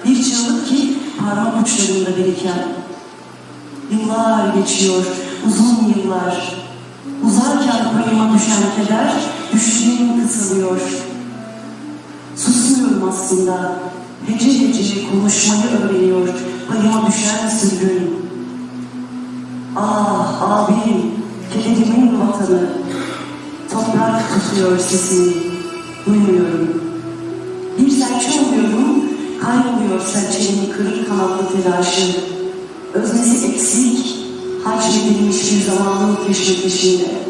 Bir çığlık ki parmak uçlarında biriken. Yıllar geçiyor, uzun yıllar. Uzarken payıma düşen keder, düşlerim kısılıyor. Susmuyorum aslında. Hece hece konuşmayı öğreniyor payıma düşen sürgün. Ah, abim, kederimin vatanı. Toprak tutuyor sesini, duymuyorum. Bir serçe oluyorum, kayboluyor serçenin kırık kanatlı telaşı. Öznesi eksik, hacmedilmiş bir zamanın keşmekeşinde.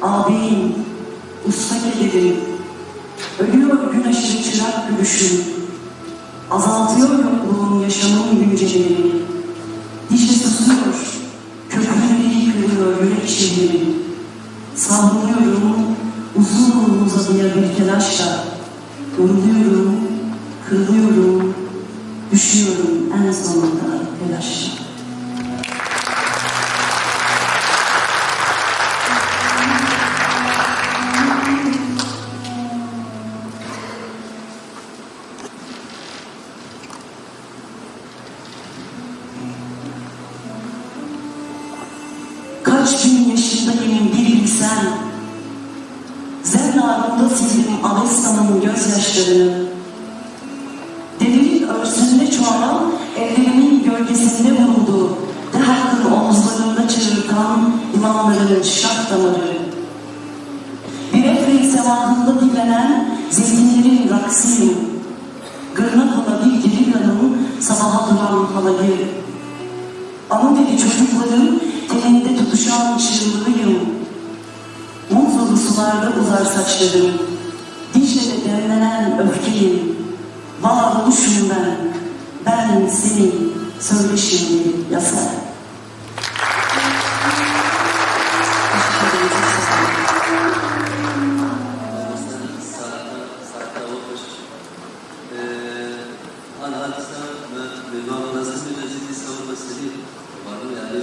Abim, usta kederim. Ölüyor gün aşırı çırak gülüşüm. Azaltıyor yokluğun yaşamın güncelerini. Dişe susuyor, köprüleri yıkılıyor yürek şehrimin. Sallanıyorum uzun uzadıya bir telaşla. Yoruluyorum, kırılıyorum, düşüyorum en sonunda telaşla. Kaç bin yaşındayım bir bilsen. Zerre armudda sildim Avesta'nın gözyaşlarını. Devenin örsünde çoğalan ellerimin gölgesinde vuruldu Dehakk'ın omuzlarında çığırtan yılanların şah damarı. Bir efreyse vahında dillenen zeytinlerin raksıyım. Gırnakla bir gerillanın sabaha duran halayı. Anadolu çocukların teninde tutuşan çığlığıyım. Munzurlu sularda uzar saçlarım. Dicle'de demlenen öfkeyim. Varoluşum ben. Ben senin. Söyle şimdi yasa. Teşekkür ederim. Çok sağ olun. Ee, Anha dîsa me mêvan xwestin, me jî dîsa wek me serî xwarin, yanî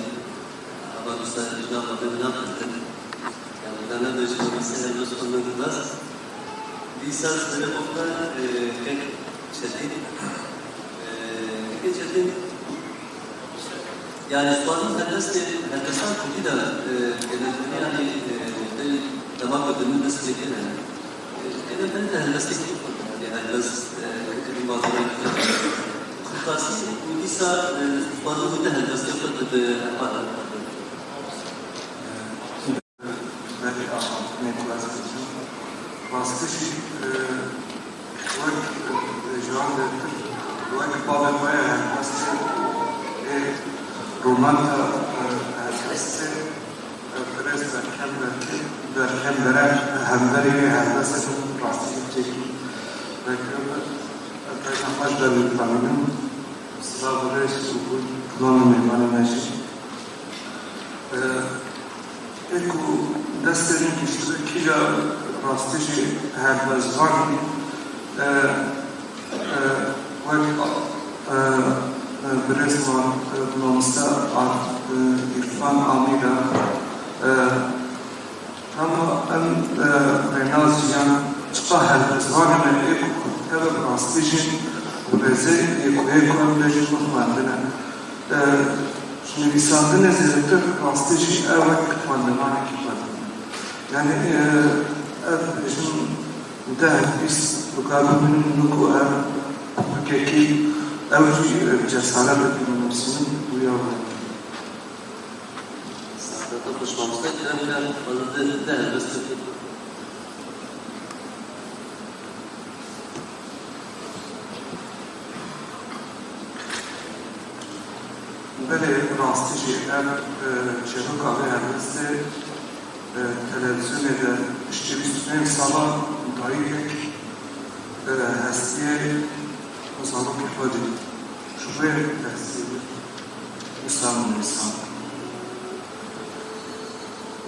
hema dîsa jina xwe vê nakirin. Yanî tane be jî me dîsa helbest xwe me dibest. Dîsa serê xwe bide, e, kek Çetîn. E, kekê Çetîn, yanî, xwazim helbestê, helbestan kurdî de, e, gelek, yanî, e, tey dema ku dibin dest pê kir, e, gelek tey de helbestê kurdî, yanî, helbest, e, kurdî bazı. Xwazim û dîsa, e, xwazim û te helbestê xwe bi, bi, Belê axaftinê ku ez dibînim, rastî jî, e, wek, e, ji wan de pir wek bavê xwe ye, helbestê ê romanta, e, helbestê, e, birêz Berkem Berkê, Berkem Berek, hemberê wê helbestê rastî jî têkî vekiribû. Ez bejna xweş ber wî dixwînim. Silav û rêz û gul, gulan û mêvanê me jî. E, Ê ku destê min kiştibe kîja rastî jî helbestvan e, e, wek, e, e, birêz me, e, mamoste Arif, e, Îrfan Amîra, e, hema em, e, rênaz yan çiqa helbestvanê me ê ku tevin rastî jî rêzê ê ku ê ku em bêjin bixwendine. E, ji nivîsandinê zêdetir rastî jî ew wek xwendevanekî xwe dibîne. Yanî, e, ev bêjin deh bîst dikar bibînin, ku ev pikekî ew jî, e, cesaret dibînin nivîsînin û ya wek. Saeta te xweş mamoste, kerem ke, ez deh, deh helbest. Belê, rastî jî ev, e, çîroka vê helbestê, e, televîzyonê de piştî bîst û pênc sala dayikek, e, hestiyê zarokê xwe dît. Ji wê hestiyê dît. Wisa min nivîsand.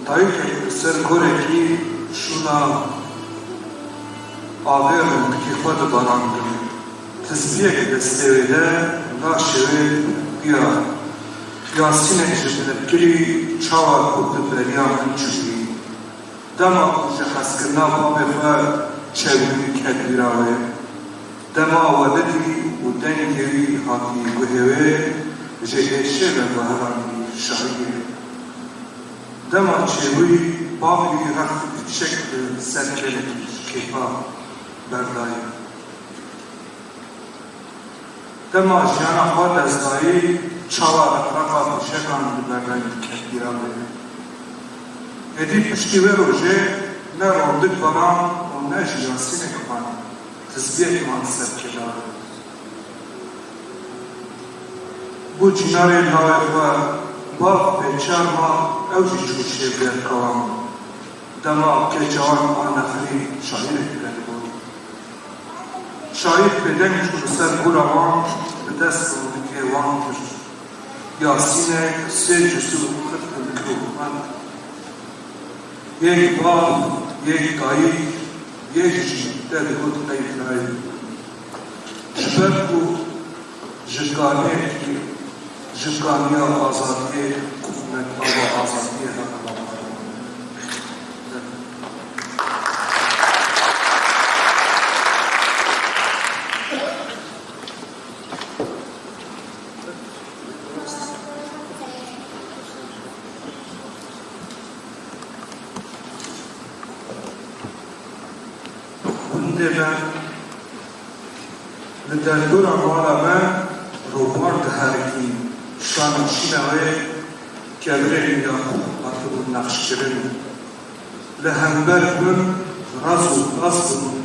Dayikek li ser gorekî şûna avê rindikî xwe dibarandin. Tizbiyek destê wê de, laşê wê xuya. Yasînek ji bilekirî çawa ku di beriya min çûyî, dema ku ji hezkirina babê xwe çewî ket bîra wê, dema welidî û dengê wî hatî guhê wê, ji êşê ve guherandî şahiyê. Dema çêbûyî, bavê wî rex bi çek li ser kêlekî ji kêfa berdayî. Dema jiyana xwe dest dayî, çawa reqreqa fîşekan li ber rengî ket bîra wê. Êdî piştî wê rojê ne rondik baran û ne jî yasînek man, tizbiyek man ser kêla wê. Bû cînarê lawê xwe, bav pê çar ma ew jî çû şêv derkewan. Dema kêça wan a nexrî şaîrek dergot. Şaîr bêdeng çû li ser gora wan, bi dest rindikê wan kir. Yasînek sê cizû xift li kir û xwend. Yek bav, yek dayik, yek jî te digot qey dayik. Ji ber ku ji kaniyekî, ji kaniya azadiyê, qûfmek ava azadiyê hebe. Gundê me li derdora mala me robar diherikî, şana şîna wê kevirên ya xwe hatibûn nexşkirin. Li hember min raz û baz bûn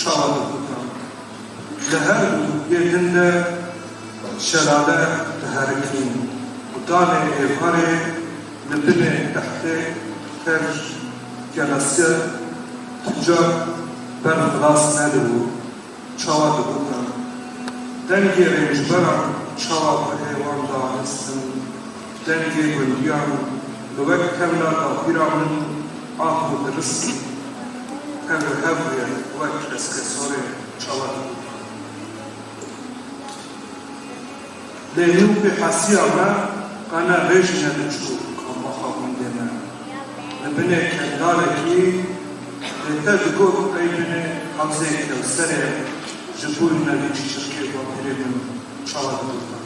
çawa digotan. Li her du yê din de şelale diherikîn û danê êvarê li binê tehtê tev gelesir tu car berf xilas nedibû. Çawa digotin, dengê rêncberan çawa guhê wan dahestin, dengê gundiyan li wek tevla dapîra min ah û diristî, tev li hev bûye wek eskesorê çawa digotin. Lê nû pê hesiya me qe ne rê jî nediçû qambaxa gundê me. Li binê kendarekî lê te digot qey binê Hewzê Kewserê ji bo nevî çîçirkê bapîrê min çawa digotin.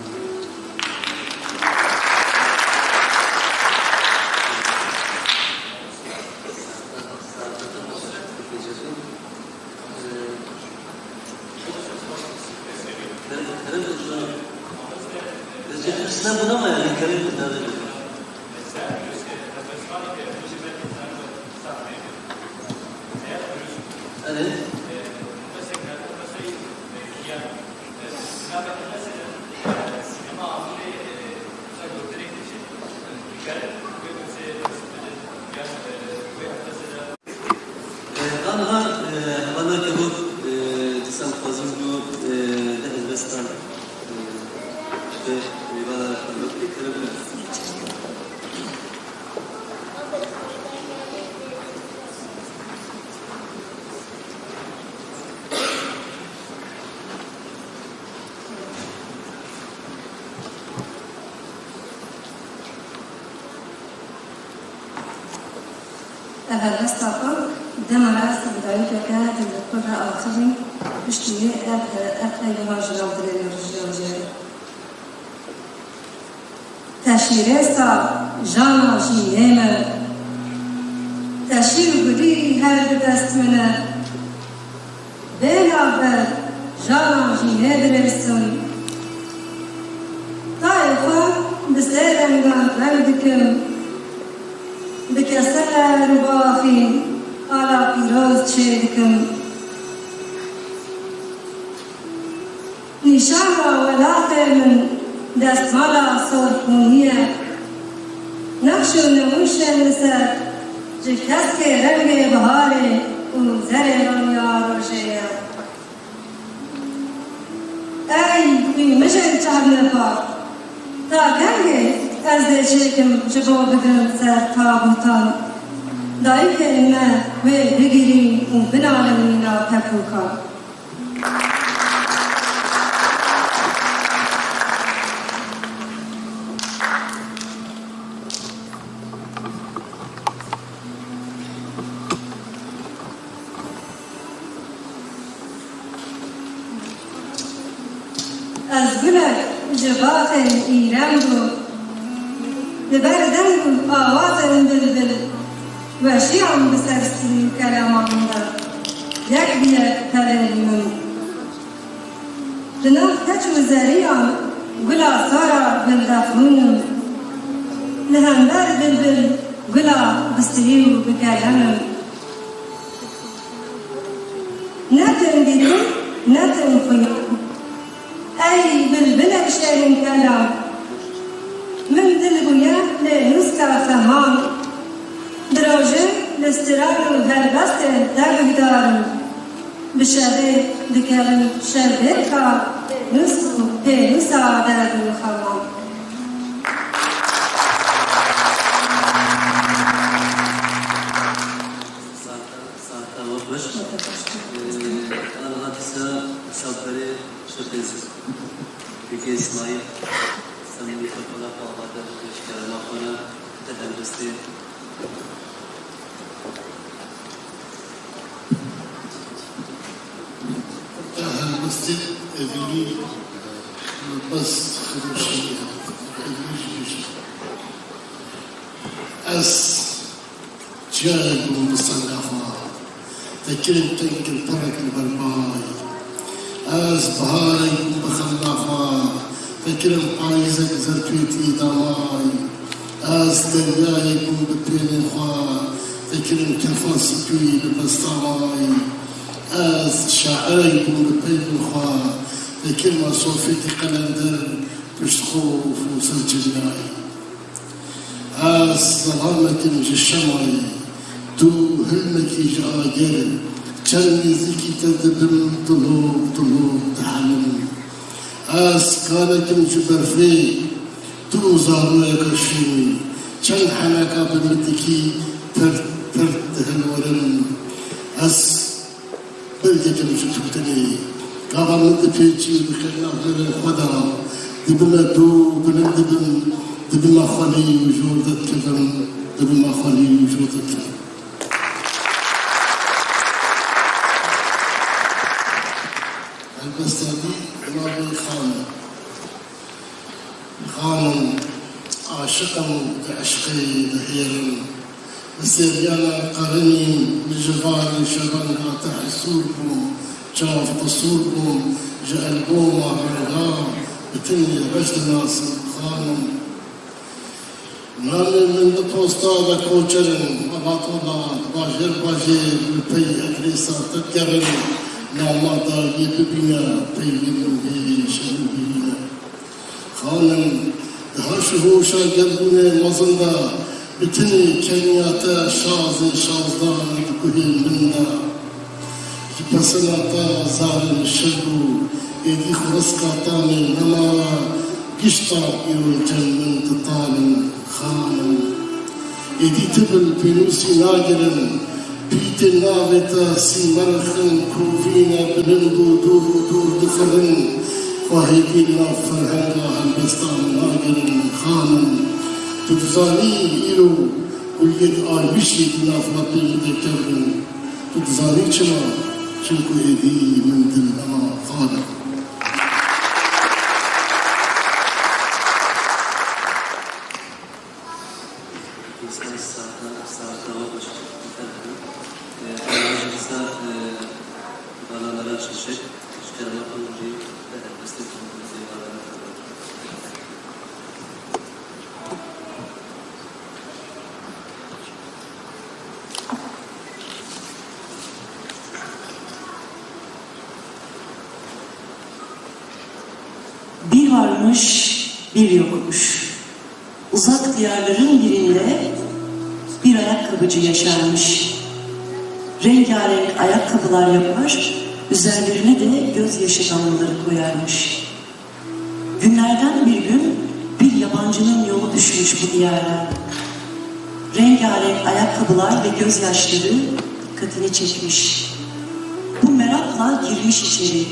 Aniha hevalna Kebok, dîsa dixwazim ku di helbestan bi mêvana xwe bikevin. Ev helbesta xwe dema ez li dayikeke di li xwe re axivîm, piştî wê ev, ev qey wiha ji nav dilê min re jiyan jê re. Te şîrêsa jana jînê min, te şîr û gulî her bi dest min e. Bê navber jana jînê dirêsim. Tayê xwe bi sê rengan reng dikim. Bi keser û baxîn qala pîroz çê dikim. Nîşana welatê min destmala sorxûnî ye. Nexş û newîşên li ser ji keskê rengê biharê û zerê roniya rojê ye. Ey wî mijên çavnepa, ta kengê ez dê çêkim ji bo bigrim ser tabûtan? Dayikên me wê bigirîn û binalin mîna pepûkan. Ez gulek ji baxên Îrem bû. Li ber deng û awazên bilbil weşiyan bi ser stûr û keleman de yek bi yek pelên min. Li nav keç û zeriyan gula sara gulda xûn im. Li hember bilbil gula bi sihî û bi kelem im. Ne tim dîtin, ne tim xuyan. Ey bilbilek şêrîn kelam. Min dil bûye lê nûska xeman. Di rojê li stiran û helbestê te guhdar im. Bi şevê dikevim şevbêrka nûsk û pênûsa derd û xeman. Saeta, saeta we xweş. Ee, aniha dîsa hesabdarê şirtên Bîgê Îsmaîl, semî xwe xwe xwe avate bi pêşkerema xwe re te helbestê. Te helbestê evînî bes xirûşî evînî jî bêje. Ez çiyayek bûm bi senga xwe, te kirin tengil perek li ber bay. Ez biharek bûm bi xemla xwe, te kirin payîzek zerpêtî damay. Ez deryayek bûm bi pêlên xwe, te kirin kefa sipî li bestavay. Ez şairek bûm bi peyvên xwe, te kirma sofêtî qelender pişt xof û ser çiryayê. Ez zelamekîm ji şemayê, tu hilmekî ji agir, çend nêzîkî te dibim, tu lok, tu lok dihelim. Ez kalekîm ji berfê, tu zaroyeka şûnî, çend heneka bi mitikî pirt, pirt dihilwirim. Ez Belgekim ji tûtinê. Gava min dipêçî û dikevna hêlên xwe de, dibime dû, bilind dibim, dibime xwelî û jor dedikevim, dibime xwelî û jor dedikevim. Helbesta wî navê Xan e. Xanim, aşiqim, di eşqê dihêrim. Bi seriyana qerinîn, li jivarê şevenga te hesûr bûm, çav qisûr bûm, ji elboma renga bi tinê reş dinasim, xanim. Namê min di posta de koçerin, welat welat, bajêr bajêr, li pey edrêsa te dikerin, nama dawiyê bibîne, peyvên min hê şevî bibîne. Xanim, di haş û hoşa gerdûnê mezin de, bi tinê keniya te şazê şazdan di guhê min de. Ji pesina te zarê min şil bû, êdî xuriska tamê nemaye, gişta îro li cem min di talin, xanim. Êdî tu bil pênûsî nagirin, pîtên navê te sîmerix in, kovî ne bilind û dûr û dûr difirin. Xwe hêdî li nav ferhenga helbesta min nagirin, xanim. Tu dizanî îro kuliyê di armîşê di nav me pê min de kevin. Tu dizanî çima? Çimku êdî min dil nema, xanim. Dîsa saeta, saeta we xweş. Ee, Allah'a emanet olun. Ee, bana Meral Şimşek, Şikara Makamı'nın ve Herkes'te bulunduğu zeydanlarına kadar. Bir varmış, bir yokmuş. Uzak diyarların birinde bir ayakkabıcı yaşarmış. Rengarenk ayakkabılar yapar, üzerlerine de gözyaşı damlaları koyarmış. Günlerden bir gün bir yabancının yolu düşmüş bu diyara. Rengarenk ayakkabılar ve gözyaşları dikkatini çekmiş. Bu merakla girmiş içeri.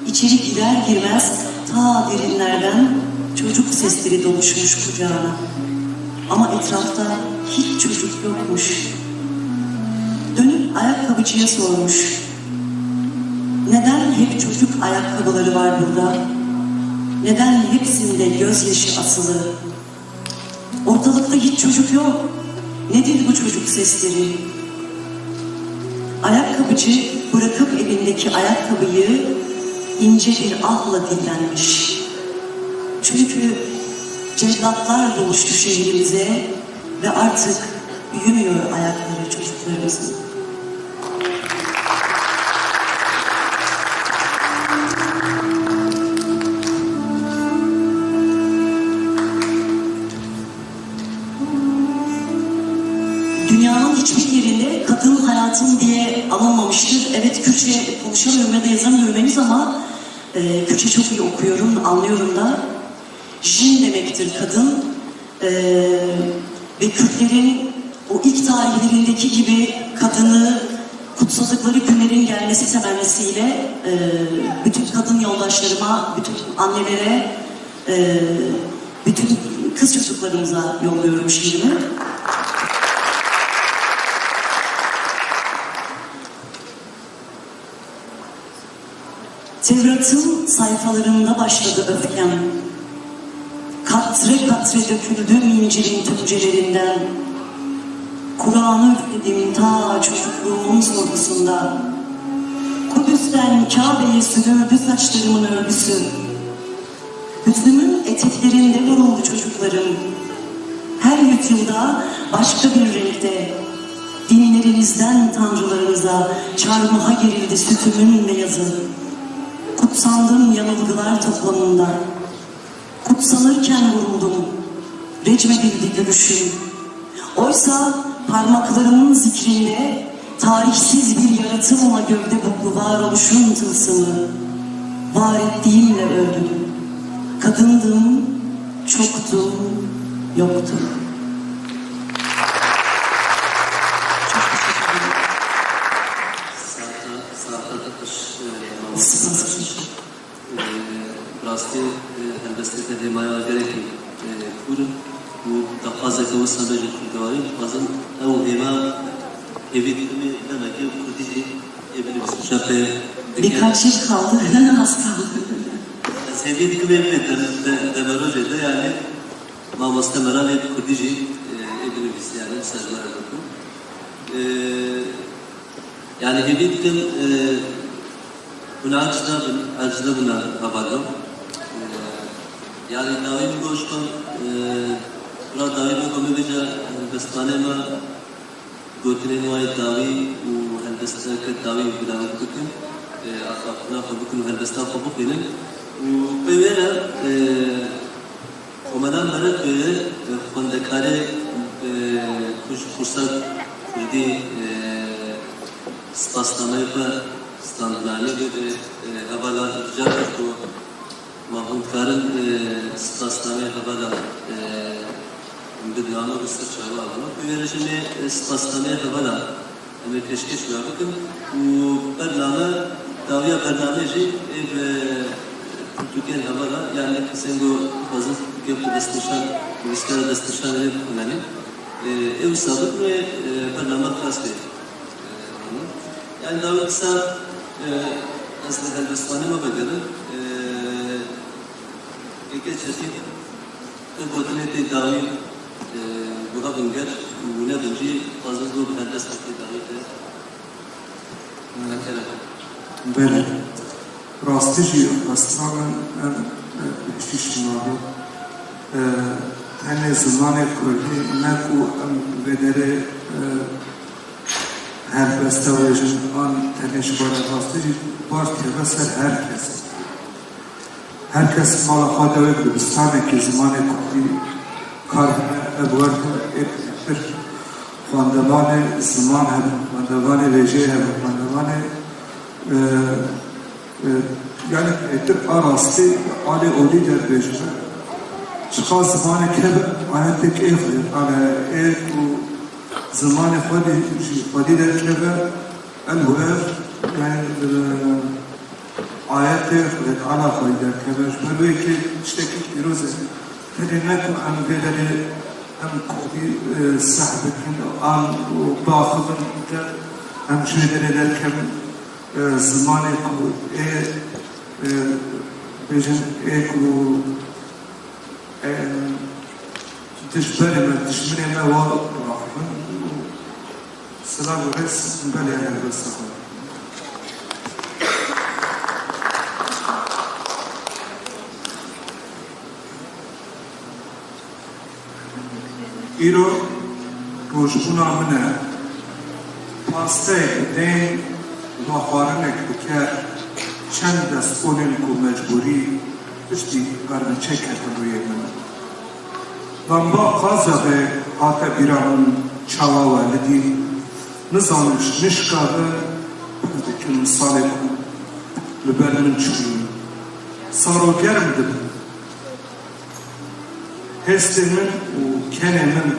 İçeri girer girmez ta derinlerden çocuk sesleri doluşmuş kucağına. Ama etrafta hiç çocuk yokmuş. Dönüp ayakkabıcıya sormuş. "Neden hep çocuk ayakkabıları var burada?" Neden hepsinde gözyaşı asılı? Ortalıkta hiç çocuk yok. Nedir bu çocuk sesleri? Ayakkabıcı bırakıp elindeki ayakkabıyı ince bir ahla dillenmiş. Çünkü cellatlar doluştu şehrimize ve artık yürüyor ayakları çocuklarımızın. Dünyanın hiçbir yerinde kadın hayatım diye alınmamıştır. Evet, Kürtçe konuşamıyorum ya da yazamıyorum henüz ama e, Kürtçe çok iyi okuyorum, anlıyorum da. Jin demektir kadın. E, ve Kürtlerin o ilk tarihlerindeki gibi kadını kutsadıkları günlerin gelmesi temennisiyle e, bütün kadın yoldaşlarıma, bütün annelere, e, bütün kız çocuklarımıza yolluyorum şiirimi. Tevrat'ın sayfalarında başladı öfkem. Katre katre döküldüm İncil'in tümcelerinden. Kur'an'ı üfledim ta çocukluğumun sorgusunda. Kudüs'ten Kabe'ye süzüldü saçlarımın örgüsü. Hüznümün eteklerinde vuruldu çocuklarım. Her yüzyılda başka bir renkte. Dinlerimizden tanrılarımıza çarmıha gerildi sütümün beyazı. Kutsandım yanılgılar toplumunda. Kutsanırken vuruldum. Recmedildi gülüşüm. Oysa parmaklarımın zikrinde tarihsiz bir yaratımla gövde buklu varoluşun tılsımı. Var ettiğimle öldüm. Kadındım, çoktum, yoktum. Çok teşekkür ederim. Sahte, sahte tıkış, e, Spas. Ee, bi rastî, e, helbesteke hêmaya gelekî, e, kûr in û daxwazeke wisa be ji kurdewarî, dixwazim ew hêma hêvî dikimê demekê kurdî jî ê binivîsim. Şepe dike. Birkaç yıl kaldı, az kaldı. Ez hêvî dikimê vê dem-, de-, demerojê de, yani, mamoste Meralê bi kurdî jî, e, ê binivîsî, yani, wisa ji me re bikin. E, Yani hêvî dikim, e, hûn aciz nebin, aciz nebin hevalno. E, yani dawî min goşt, e, ra dawî min ku min bêje, e, helbestvanê me gotinên wayê dawî û helbesteke dawî bi dawî bikin, e, axaftina xwe bikin û helbesta xwe bixwînin. Û pê wê re, e, Komela Merek, e, xwendekarê, e, ku ji kursa kurdî, e, spasnameyê xwe standinanî bê, e, hevala rica kir ku ma hûn dikarin, e, spasnameyê hevala, e, bidin, ama bi ser çavan. Ama ku wê rejimê, e, spasnameyê hevala Em ê pêşkêş wê bikin û bername, dawiya bernameyê jî ê bi pirtûkên hevala, yani kesên ku dixwazin pirtûkê xwe destnîşan, nivîskara destnîşanê lê bixwînenê, ê, ê wisa bikin û ê, ê, bername xilas bê. Ê, yani dawî kisa, ê, ez li helbestvanê me vegerim, ê, Keke Çetîn, Ev gotinê tê dawî, e, guha binger û ne bincî, xwazin ku bi helbestê tê dawî de. Belê. Rastî jî xwestina min em, e, piştî şima be. E, tenê zimanê kurdî ne ku em vê derê, e, helbeste wêjin an tenê ji bo rastî jî baş dikeve ser her kes. Her kes mala xwe de wek dibistanekî zimanê kurdî kar bike, ev werte ê pêtir xwendevanê ziman hebin, xwendevanê wêjeyê hebin, xwendevanê, e, e, yani pêtir a rastî alê olî derbêjime. Çiqas zimanek hebe ayetek ê xwe, yani ê ku zimanê xwedî jî xwedî derkeve, Elwev, yani, e, ayetê Xwedê Teala xwedî derkeve. Ji ber wê yekê tiştekî pîroz e. Tenê ne ku em vê derê em kurdî, e, seh bikin, an û biaxivin, em ji vê derê derkevin, e, zimanê ku ê, e, Bêjin ê ku, e, dijberê me, dijminê me wa raxin û silav û rêz belê helbesta xwe. Îro rojbûna min e. Pasteyek bi tên, vexwarinek bi ker, çend destkonên ku mecbûrî piştî qerniçek ketin rûyê min. Lamba qazaxê hate bîra min çawa welidî, nizanim ji nişka ve pir dikim salê ku li ber min çûyî. Saro germ dibin. Hêstên min û kenê min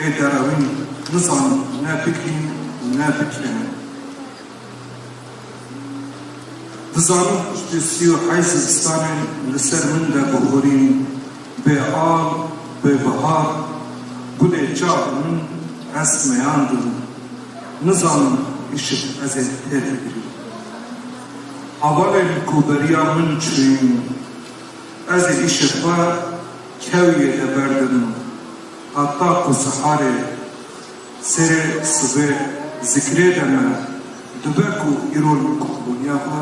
ê derewîn nizanin ne bigihîn û ne bikevin. Dizanim piştî sî û heyt zivistanên li ser min de bihurîn, bê al, bê bihar, gulê çav min hest meyan dibin. Nizanim îşev ez ê têr bigirîm. Hevalên ku beriya min çûyîn, ez ê îşê xwe kewiyê de berdim, heta ku siharê serê sibê zikrê de me, dibe ku îro li qutbûniya xwe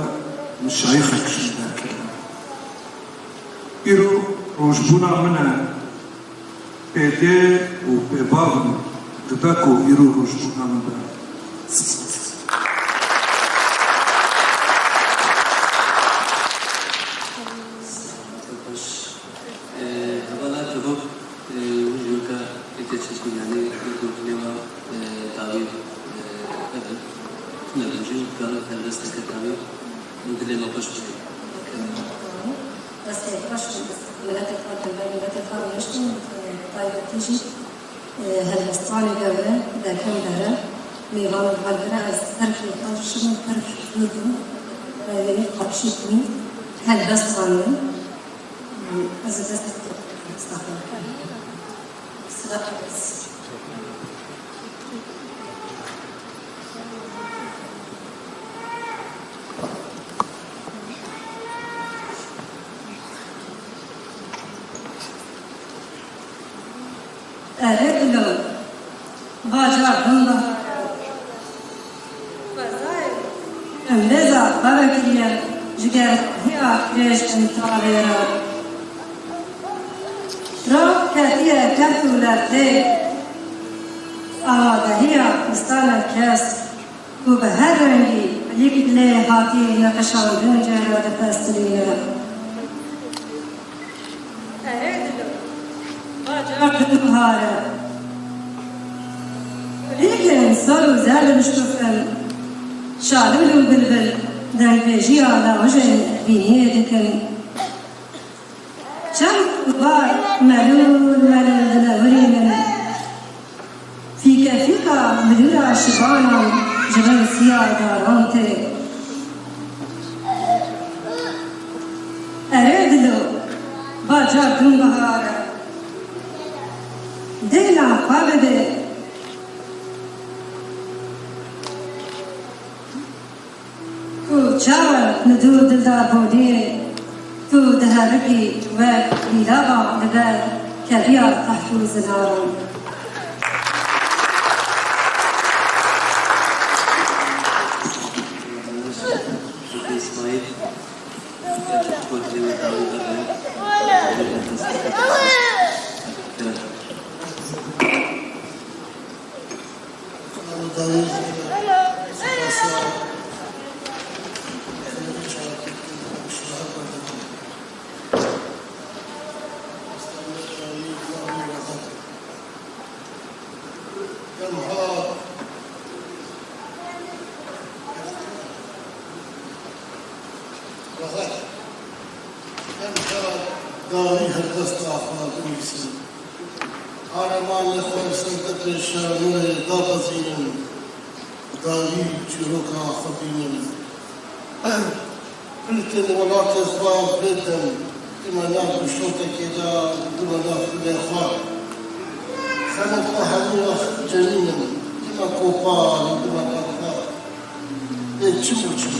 min şayîxek ji min derkirine. Îro rojbûna min e. Pê dê û pê bav in, dibe ku îro rojbûna min be. Spas. Baş. Ee, hevala Cihok, ee, wî ka eke çeşmî, yanî, gotinê wa, ee, dawî, ee, hebin. Tune bûjî, galo helbesteke dawî, dilê me xweş bû. Destê xweş, miletê xwe, miletê xwe rûniştin, taybetî jî, e, helbestvanê gewre, Berhem Dere, mêvanê xwe li vir e, ez her kêfa ji min pir dûr bûm, e, wê xwe bişîtim, helbest xwendin. Ez ê destê xwe helbesta xwe bikim. Silav û rêz. Erê dilo, bajar din bahar e. Em lêza xwe vekiriye, ji germahiya dirêj in tavê re. Rav ketiye keft û lefdê, amadehiya distana kesk ku bi her rengî lîk lê hatî neqişandin jê re dipestilîne. Erê dilo, bajar din bihar e. Lîkên sor û zer dimiştufin, şalûl û bilbil dengbêjiya lawijên bîniyê dikin. Çem û bar melûl melûl dilewirînin. Fîke fîka milûla şibanan ji bin siya daran tê. Erê dilo, bajar din bihar e. Dêla xwe bide. Tu çawa li dû dilda boliyê, tu diherikî wek lîlava li ber keviya teht û zinaran. Em hat. Rehet. Em hat dawî helbesta xwe binivîsin. Aremanê xwe li ser deprê şamirê dabezînin, dawî çîroka xwe bînin. Pilitên welatê xwe vê dem dime nav bişotekê de, dime nav dilê xwe. Xemê xwe hemû wext cenînin, dime kopar û dime berxwe. Bê çim û çim,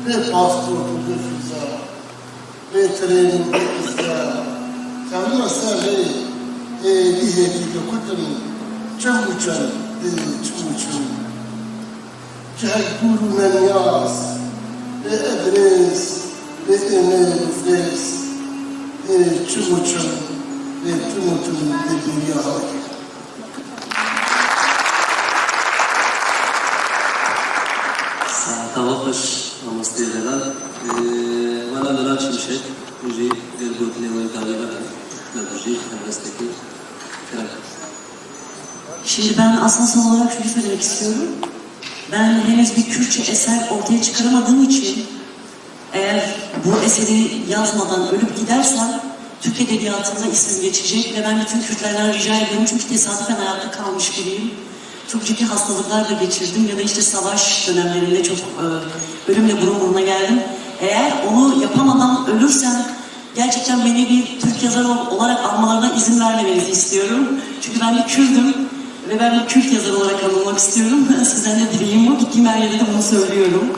bê pasport û bê vîza. Bê tirên û bê pirsgirêk, tevlima ser rê êdî hêdî dikutim, çim û çim, di çim û çim. Cihek dûr û nemiyaz, bê edrêz, bê êmêl û fêz, ê çim û çim, bê tim û tim, bê bêriya halkê. Saeta we xweş, mamosteyê delal. Ee, Mala Delal Şimşek, hûn jî gel gotinê we dawî vekin, me bijî, helbestekî kerem. Şimdi ben aslında son olarak şunu söylemek istiyorum. Ben henüz bir Kürtçe eser ortaya çıkaramadığım için eğer bu eseri yazmadan ölüp gidersem Türk edebiyatında ismim geçecek ve ben bütün Kürtlerden rica ediyorum çünkü tesadüfen hayatta kalmış biriyim. Çok ciddi hastalıklar da geçirdim ya da işte savaş dönemlerinde çok e, ölümle burun buruna geldim. Eğer onu yapamadan ölürsem gerçekten beni bir Türk yazarı ol- olarak anmalarına izin vermemenizi istiyorum. Çünkü ben bir Kürdüm ve ben bir Kürt yazarı olarak anılmak istiyorum. Sizden de dileğim bu. Gittiğim her yerde de bunu söylüyorum.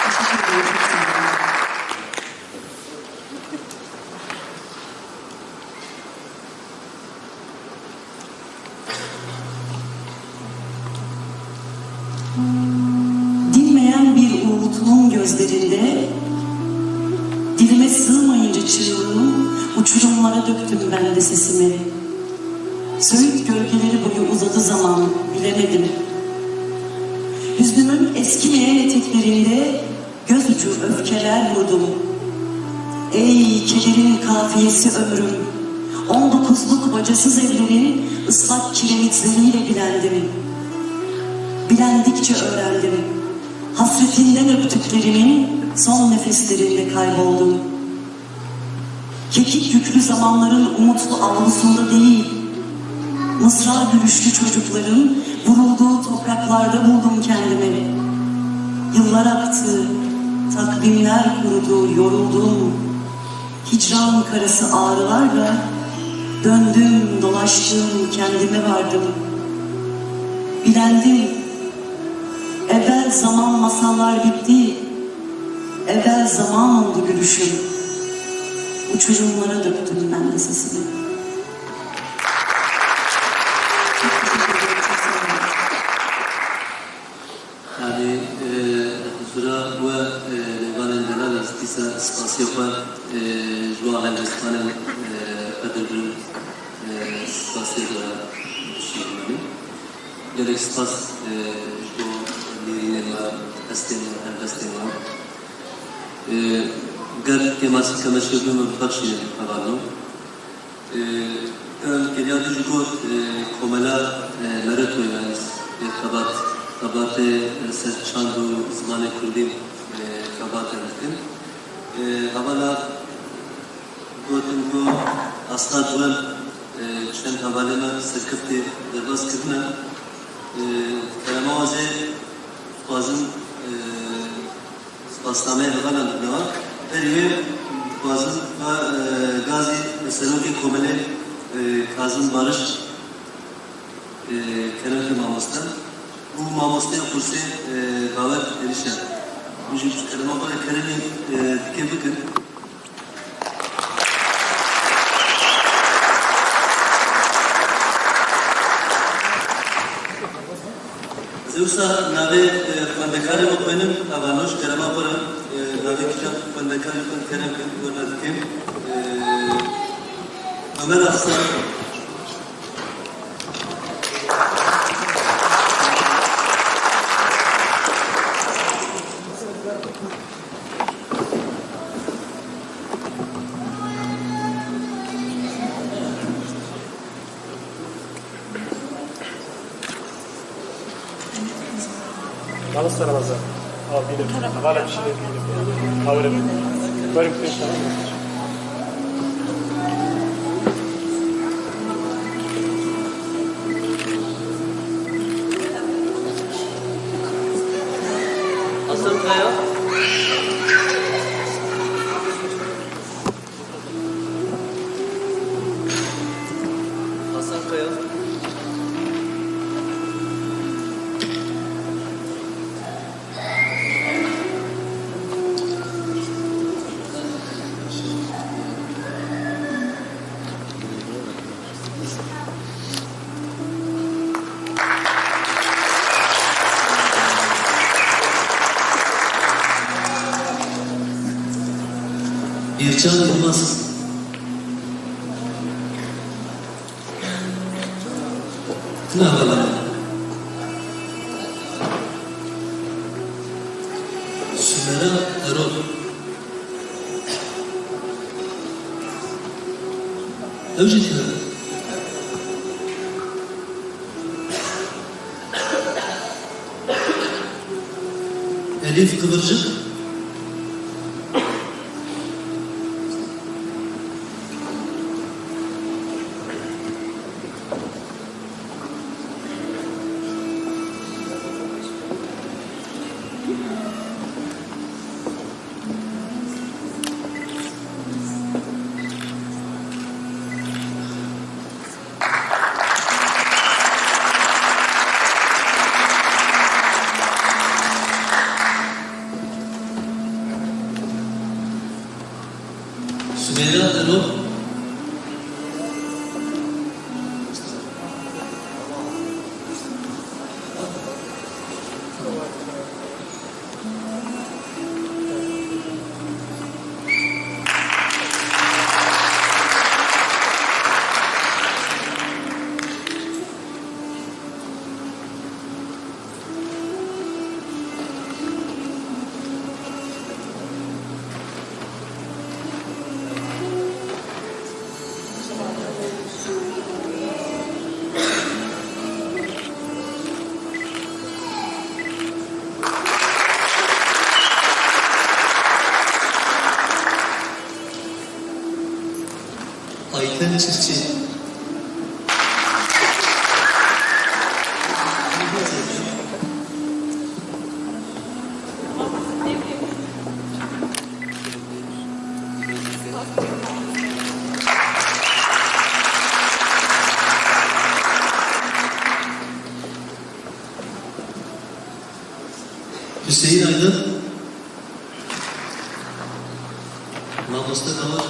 Teşekkür ederim. Çok sağ olun. Dinmeyen bir uğultunun gözlerinde, dilime sığmayınca çığlığım, uçurumlara döktüm ben de sesimi. Söğüt gölgeleri boyu uzadı zaman, bilemedim. Hüznümün eskimeyen eteklerinde göz ucu öfkeler vurdum. Ey kederin kafiyesi ömrüm, on dokuzluk bacasız ellerin ıslak kiremitleriyle bilendim. Bilendikçe öğrendim. Hasretinden öptüklerimin son nefeslerinde kayboldum. Kekik yüklü zamanların umutlu avlusunda değil, mızrağı gülüşlü çocukların vurulduğu topraklarda buldum kendimi. Yıllar aktı, takvimler kurudu, yoruldum. Hicran karası ağrılarla döndüm, dolaştım, kendime vardım. Bilendim, evvel zaman masallar bitti, evvel zaman oldu gülüşüm. Uçurumlara döktüm ben de sesimi. Çok teşekkür ederim, çok sağ olun. Yanî, e, huzura we, e, mêvanên delal ez dîsa spasiya xwe, e, ji bo helbestvanên, e, qedirbirin, e, spasiya xwe bişînim. Gelek spas, e, ji bo nêrînên we, hestên we, helbestên we. E, ger kêmasî keme çêbû min bibexşînin hevalno. E, Kerem Kiryadî jî got, e, komela, e, Meretoyê me, e, xebat, xebatê, e, ser çand û zimanê kurdî, e, xebat em dikin. E, hevala gotin ku asta duwem, e, çend hevalê me serkeftî derbas kirine. E, kerema wan jê dixwazim, e, spasnameya hevalan didina. Berî wê dixwazim ve, e, gazî serokê komelê, e, Kazim Barış, e, kerem ke mamoste û mamosteyê kursê, e, Bawer Erişe. Hûn jî kerema xwe keremî, e, dike bikin. Ez ê wisa navê, e, xwendekarê bixwînim, hevalno ji kerema xwe re, e, navê kîjan xwendekarê xwe kerem kin, werna dikim. E, Ömer Aslan. Mamoste Ramazan. Ava bîne. Hevala bişîne bîne. Ava werin. Werin pêş. Hasan Kaya. Hasan Kaya. Can Yılmaz. Tuna Bala. Sümeyra Erol. Ew jî tune. Elîf Kıvırcık. Sümeyra Erol. Ayten Çiftçi. Hüseyin Aydın. Mamoste Davar.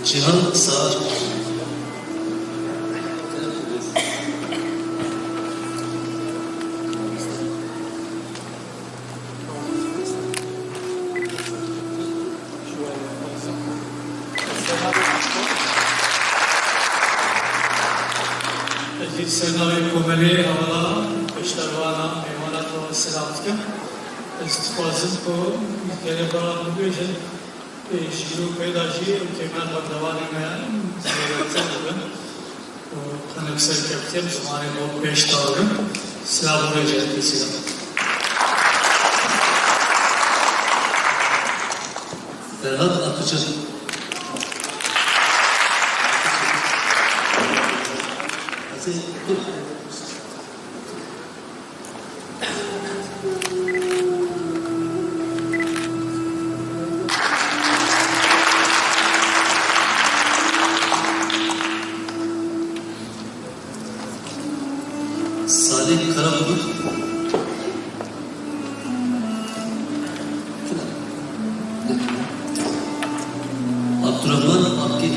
Cihan Sağır. Ez jî ser navê komelê hevala beşdarvana mêvana xwe silav dikim. Ez dixwazim ku gelê xwe re bibêjin. Ê, ji îro pê de jî ew têkna berdevanê me zêdetir dibin û hinek serkeftiye bi zimanê xwe pêş dibin. Silav û rêz ji her kesî re. Ferhat Akıcı. Salih Karabulut. Abdurrahman Akgil.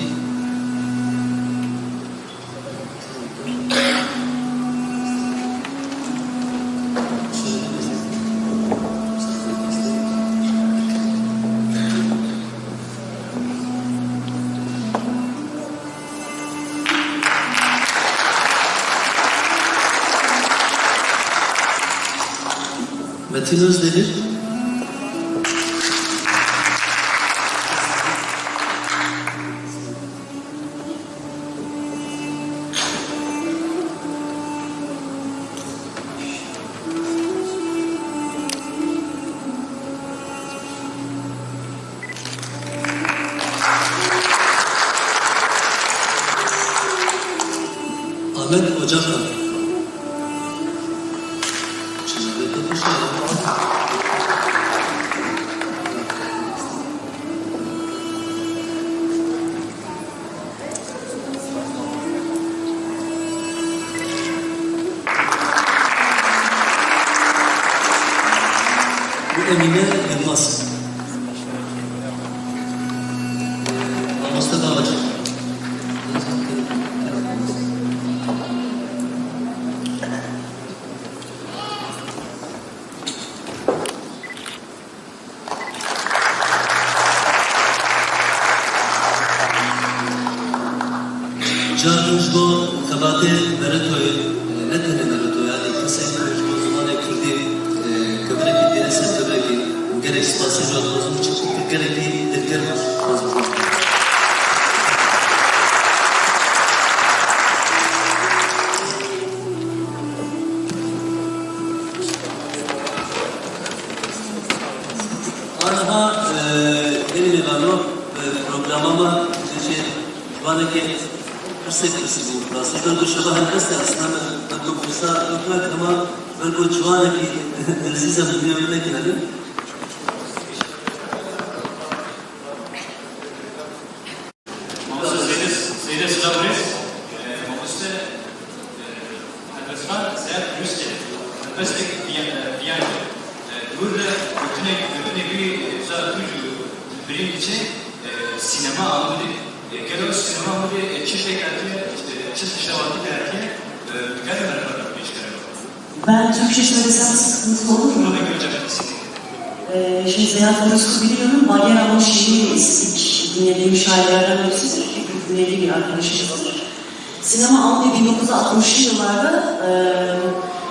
Metin Özdemir. Ahmet Ocakan. Emine Yılmaz. Mamoste Babacan. Carên ji bo xebatê Meretoyê, ne tenê Mereto, yanî kesên ku ji bo zimanê kurdî, e, kevirekî têne ser kevirekî, û gelek spasê wan dixwazim, çimkî gelekî dilgerm e. Aniha, e, gelî mêvano, e, programa me jê ciwanekê pirsek pirsî bû. Rastî ber ku şeva helbest e, aslında me, me ku pirsa wek hema ber ku ciwanekî ezîz e, bi vî nekirî. Mamoste Seyde, Seyde Silav Rêz, e, mamoste, e, helbestvan Seyad Rûstê, helbestek viya-, e, viyan e. E, dûr de gotinek, gotinek wî, e, za tu ju birîn diçe, e, sînema Amedê. E, gelo sînema Amedê, e, çi pêk hatiye, e, çi tiştewatî derdiye, e, gelo merhaba pêşkere. Ben Türkçe söylesem sıkıntı olur mu? Ee, şimdi Seyahat Orospu biliyorum. Bagheera Moshi'yi ilk dinlediğim şairlerden birisidir. Hep dinlediğim bir arkadaşımızdır. Sinema Amedê bin dokuz yüz altmışlı yıllarda, e,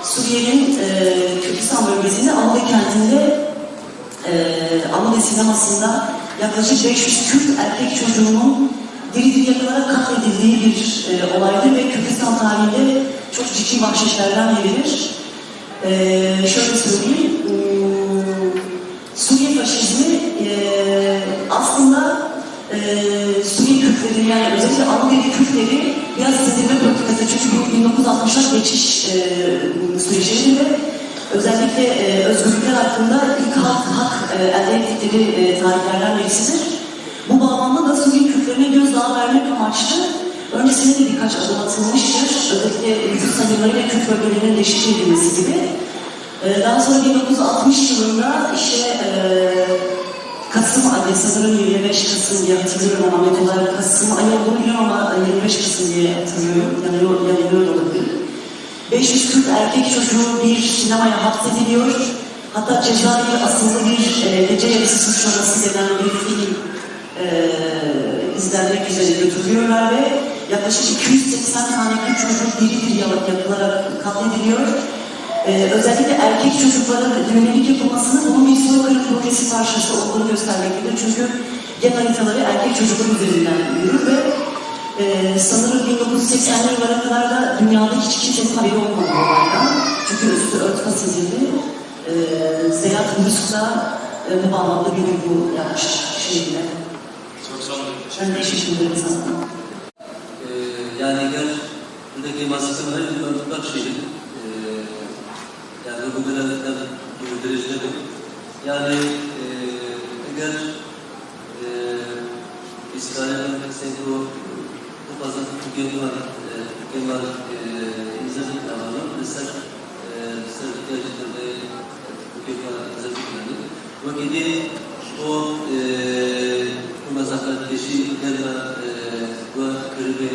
Suriye'nin, e, Kürdistan bölgesinde Amedê kentinde Ee, Amedê sinemasında yaklaşık beş yüz Kürt erkek çocuğunun diri diri yakılarak katledildiği bir, e, olaydır ve Kürdistan tarihinde çok ciddi vahşetlerden biridir. Ee, şöyle söyleyeyim, hmm, Suriye faşizmi, e, aslında, e, Suriye Kürtleri, yani özellikle Amedeli Kürtleri biraz ezilme politikası, çünkü bin dokuz yüz altmışlar geçiş, e, süreçlerinde özellikle, e, özgürlükler hakkında ilk hak, hak, e, elde ettikleri, e, tarihlerden birisidir. Bu bağlamda da Suriye Kürtlerine gözdağı vermek amaçlı öncesinde de birkaç adım atılmıştır. Özellikle nüfus sayımları ve Kürt bölgelerinin reşifre edilmesi gibi. E, daha sonra bin dokuz yüz altmış yılında işte, e, Kasım ayı, sanırım yirmi beş Kasım diye hatırlıyorum ama net olarak Kasım ayı olduğunu biliyorum ama yirmi beş Kasım diye hatırlıyorum. Yanılıyor, yanılıyor da olabilirim. Beş yüz Kürt erkek çocuğu bir sinemaya hapsediliyor. Hatta Cezayir asıllı bir, e, gece yarısı suçlaması denen bir film, e, izlenmek üzere götürülüyorlar ve yaklaşık iki yüz seksen tane Kürt çocuğu diri diri yak-, yakılarak katlediliyor. E, özellikle erkek çocuklara yönelik yapılmasını bunun bir soykırım projesi parçası olduğunu göstermektedir. Çünkü gen haritaları erkek çocuklar üzerinden yürür ve, e, sanırım bin dokuz yüz seksenli yıllara kadar da dünyada hiç kimsenin haberi olmadı bu olaydan. Çünkü üstü örtbas edildi. E, Seyahat Murus da, e, bu bağlamda bir vurgu yapmıştır şiirine. Çok sağ olun. Ben teşekkür ederim sana. E, yani gel, buradaki masasını ben bak şiirin. E, yani bu kadar da bu derecede bir. Yani, e, eğer Bîskarê me kesên ku bixwazin pirtûkên xwe, e, pirtûkên me, e, îmze bikin, li ser, e, li ser vî jî tevleyê, e, pirtûkên xwe îmze bikin. Wekî dî ji bo, e, ku me zehmetkêşî gel me, e, we kiribê,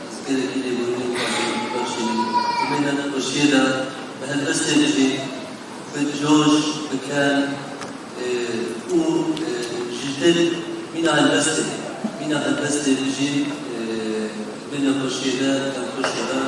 ez gelekî lêborînê dixwazim bibexşînim. Em ê di nexweşiyê de bi helbestê bijîn. Bi coş, bi kem, e, û, e, ji dil mîna helbestê, mîna helbestê bijîn, e, vê nexweşiyê de, demxweşê de,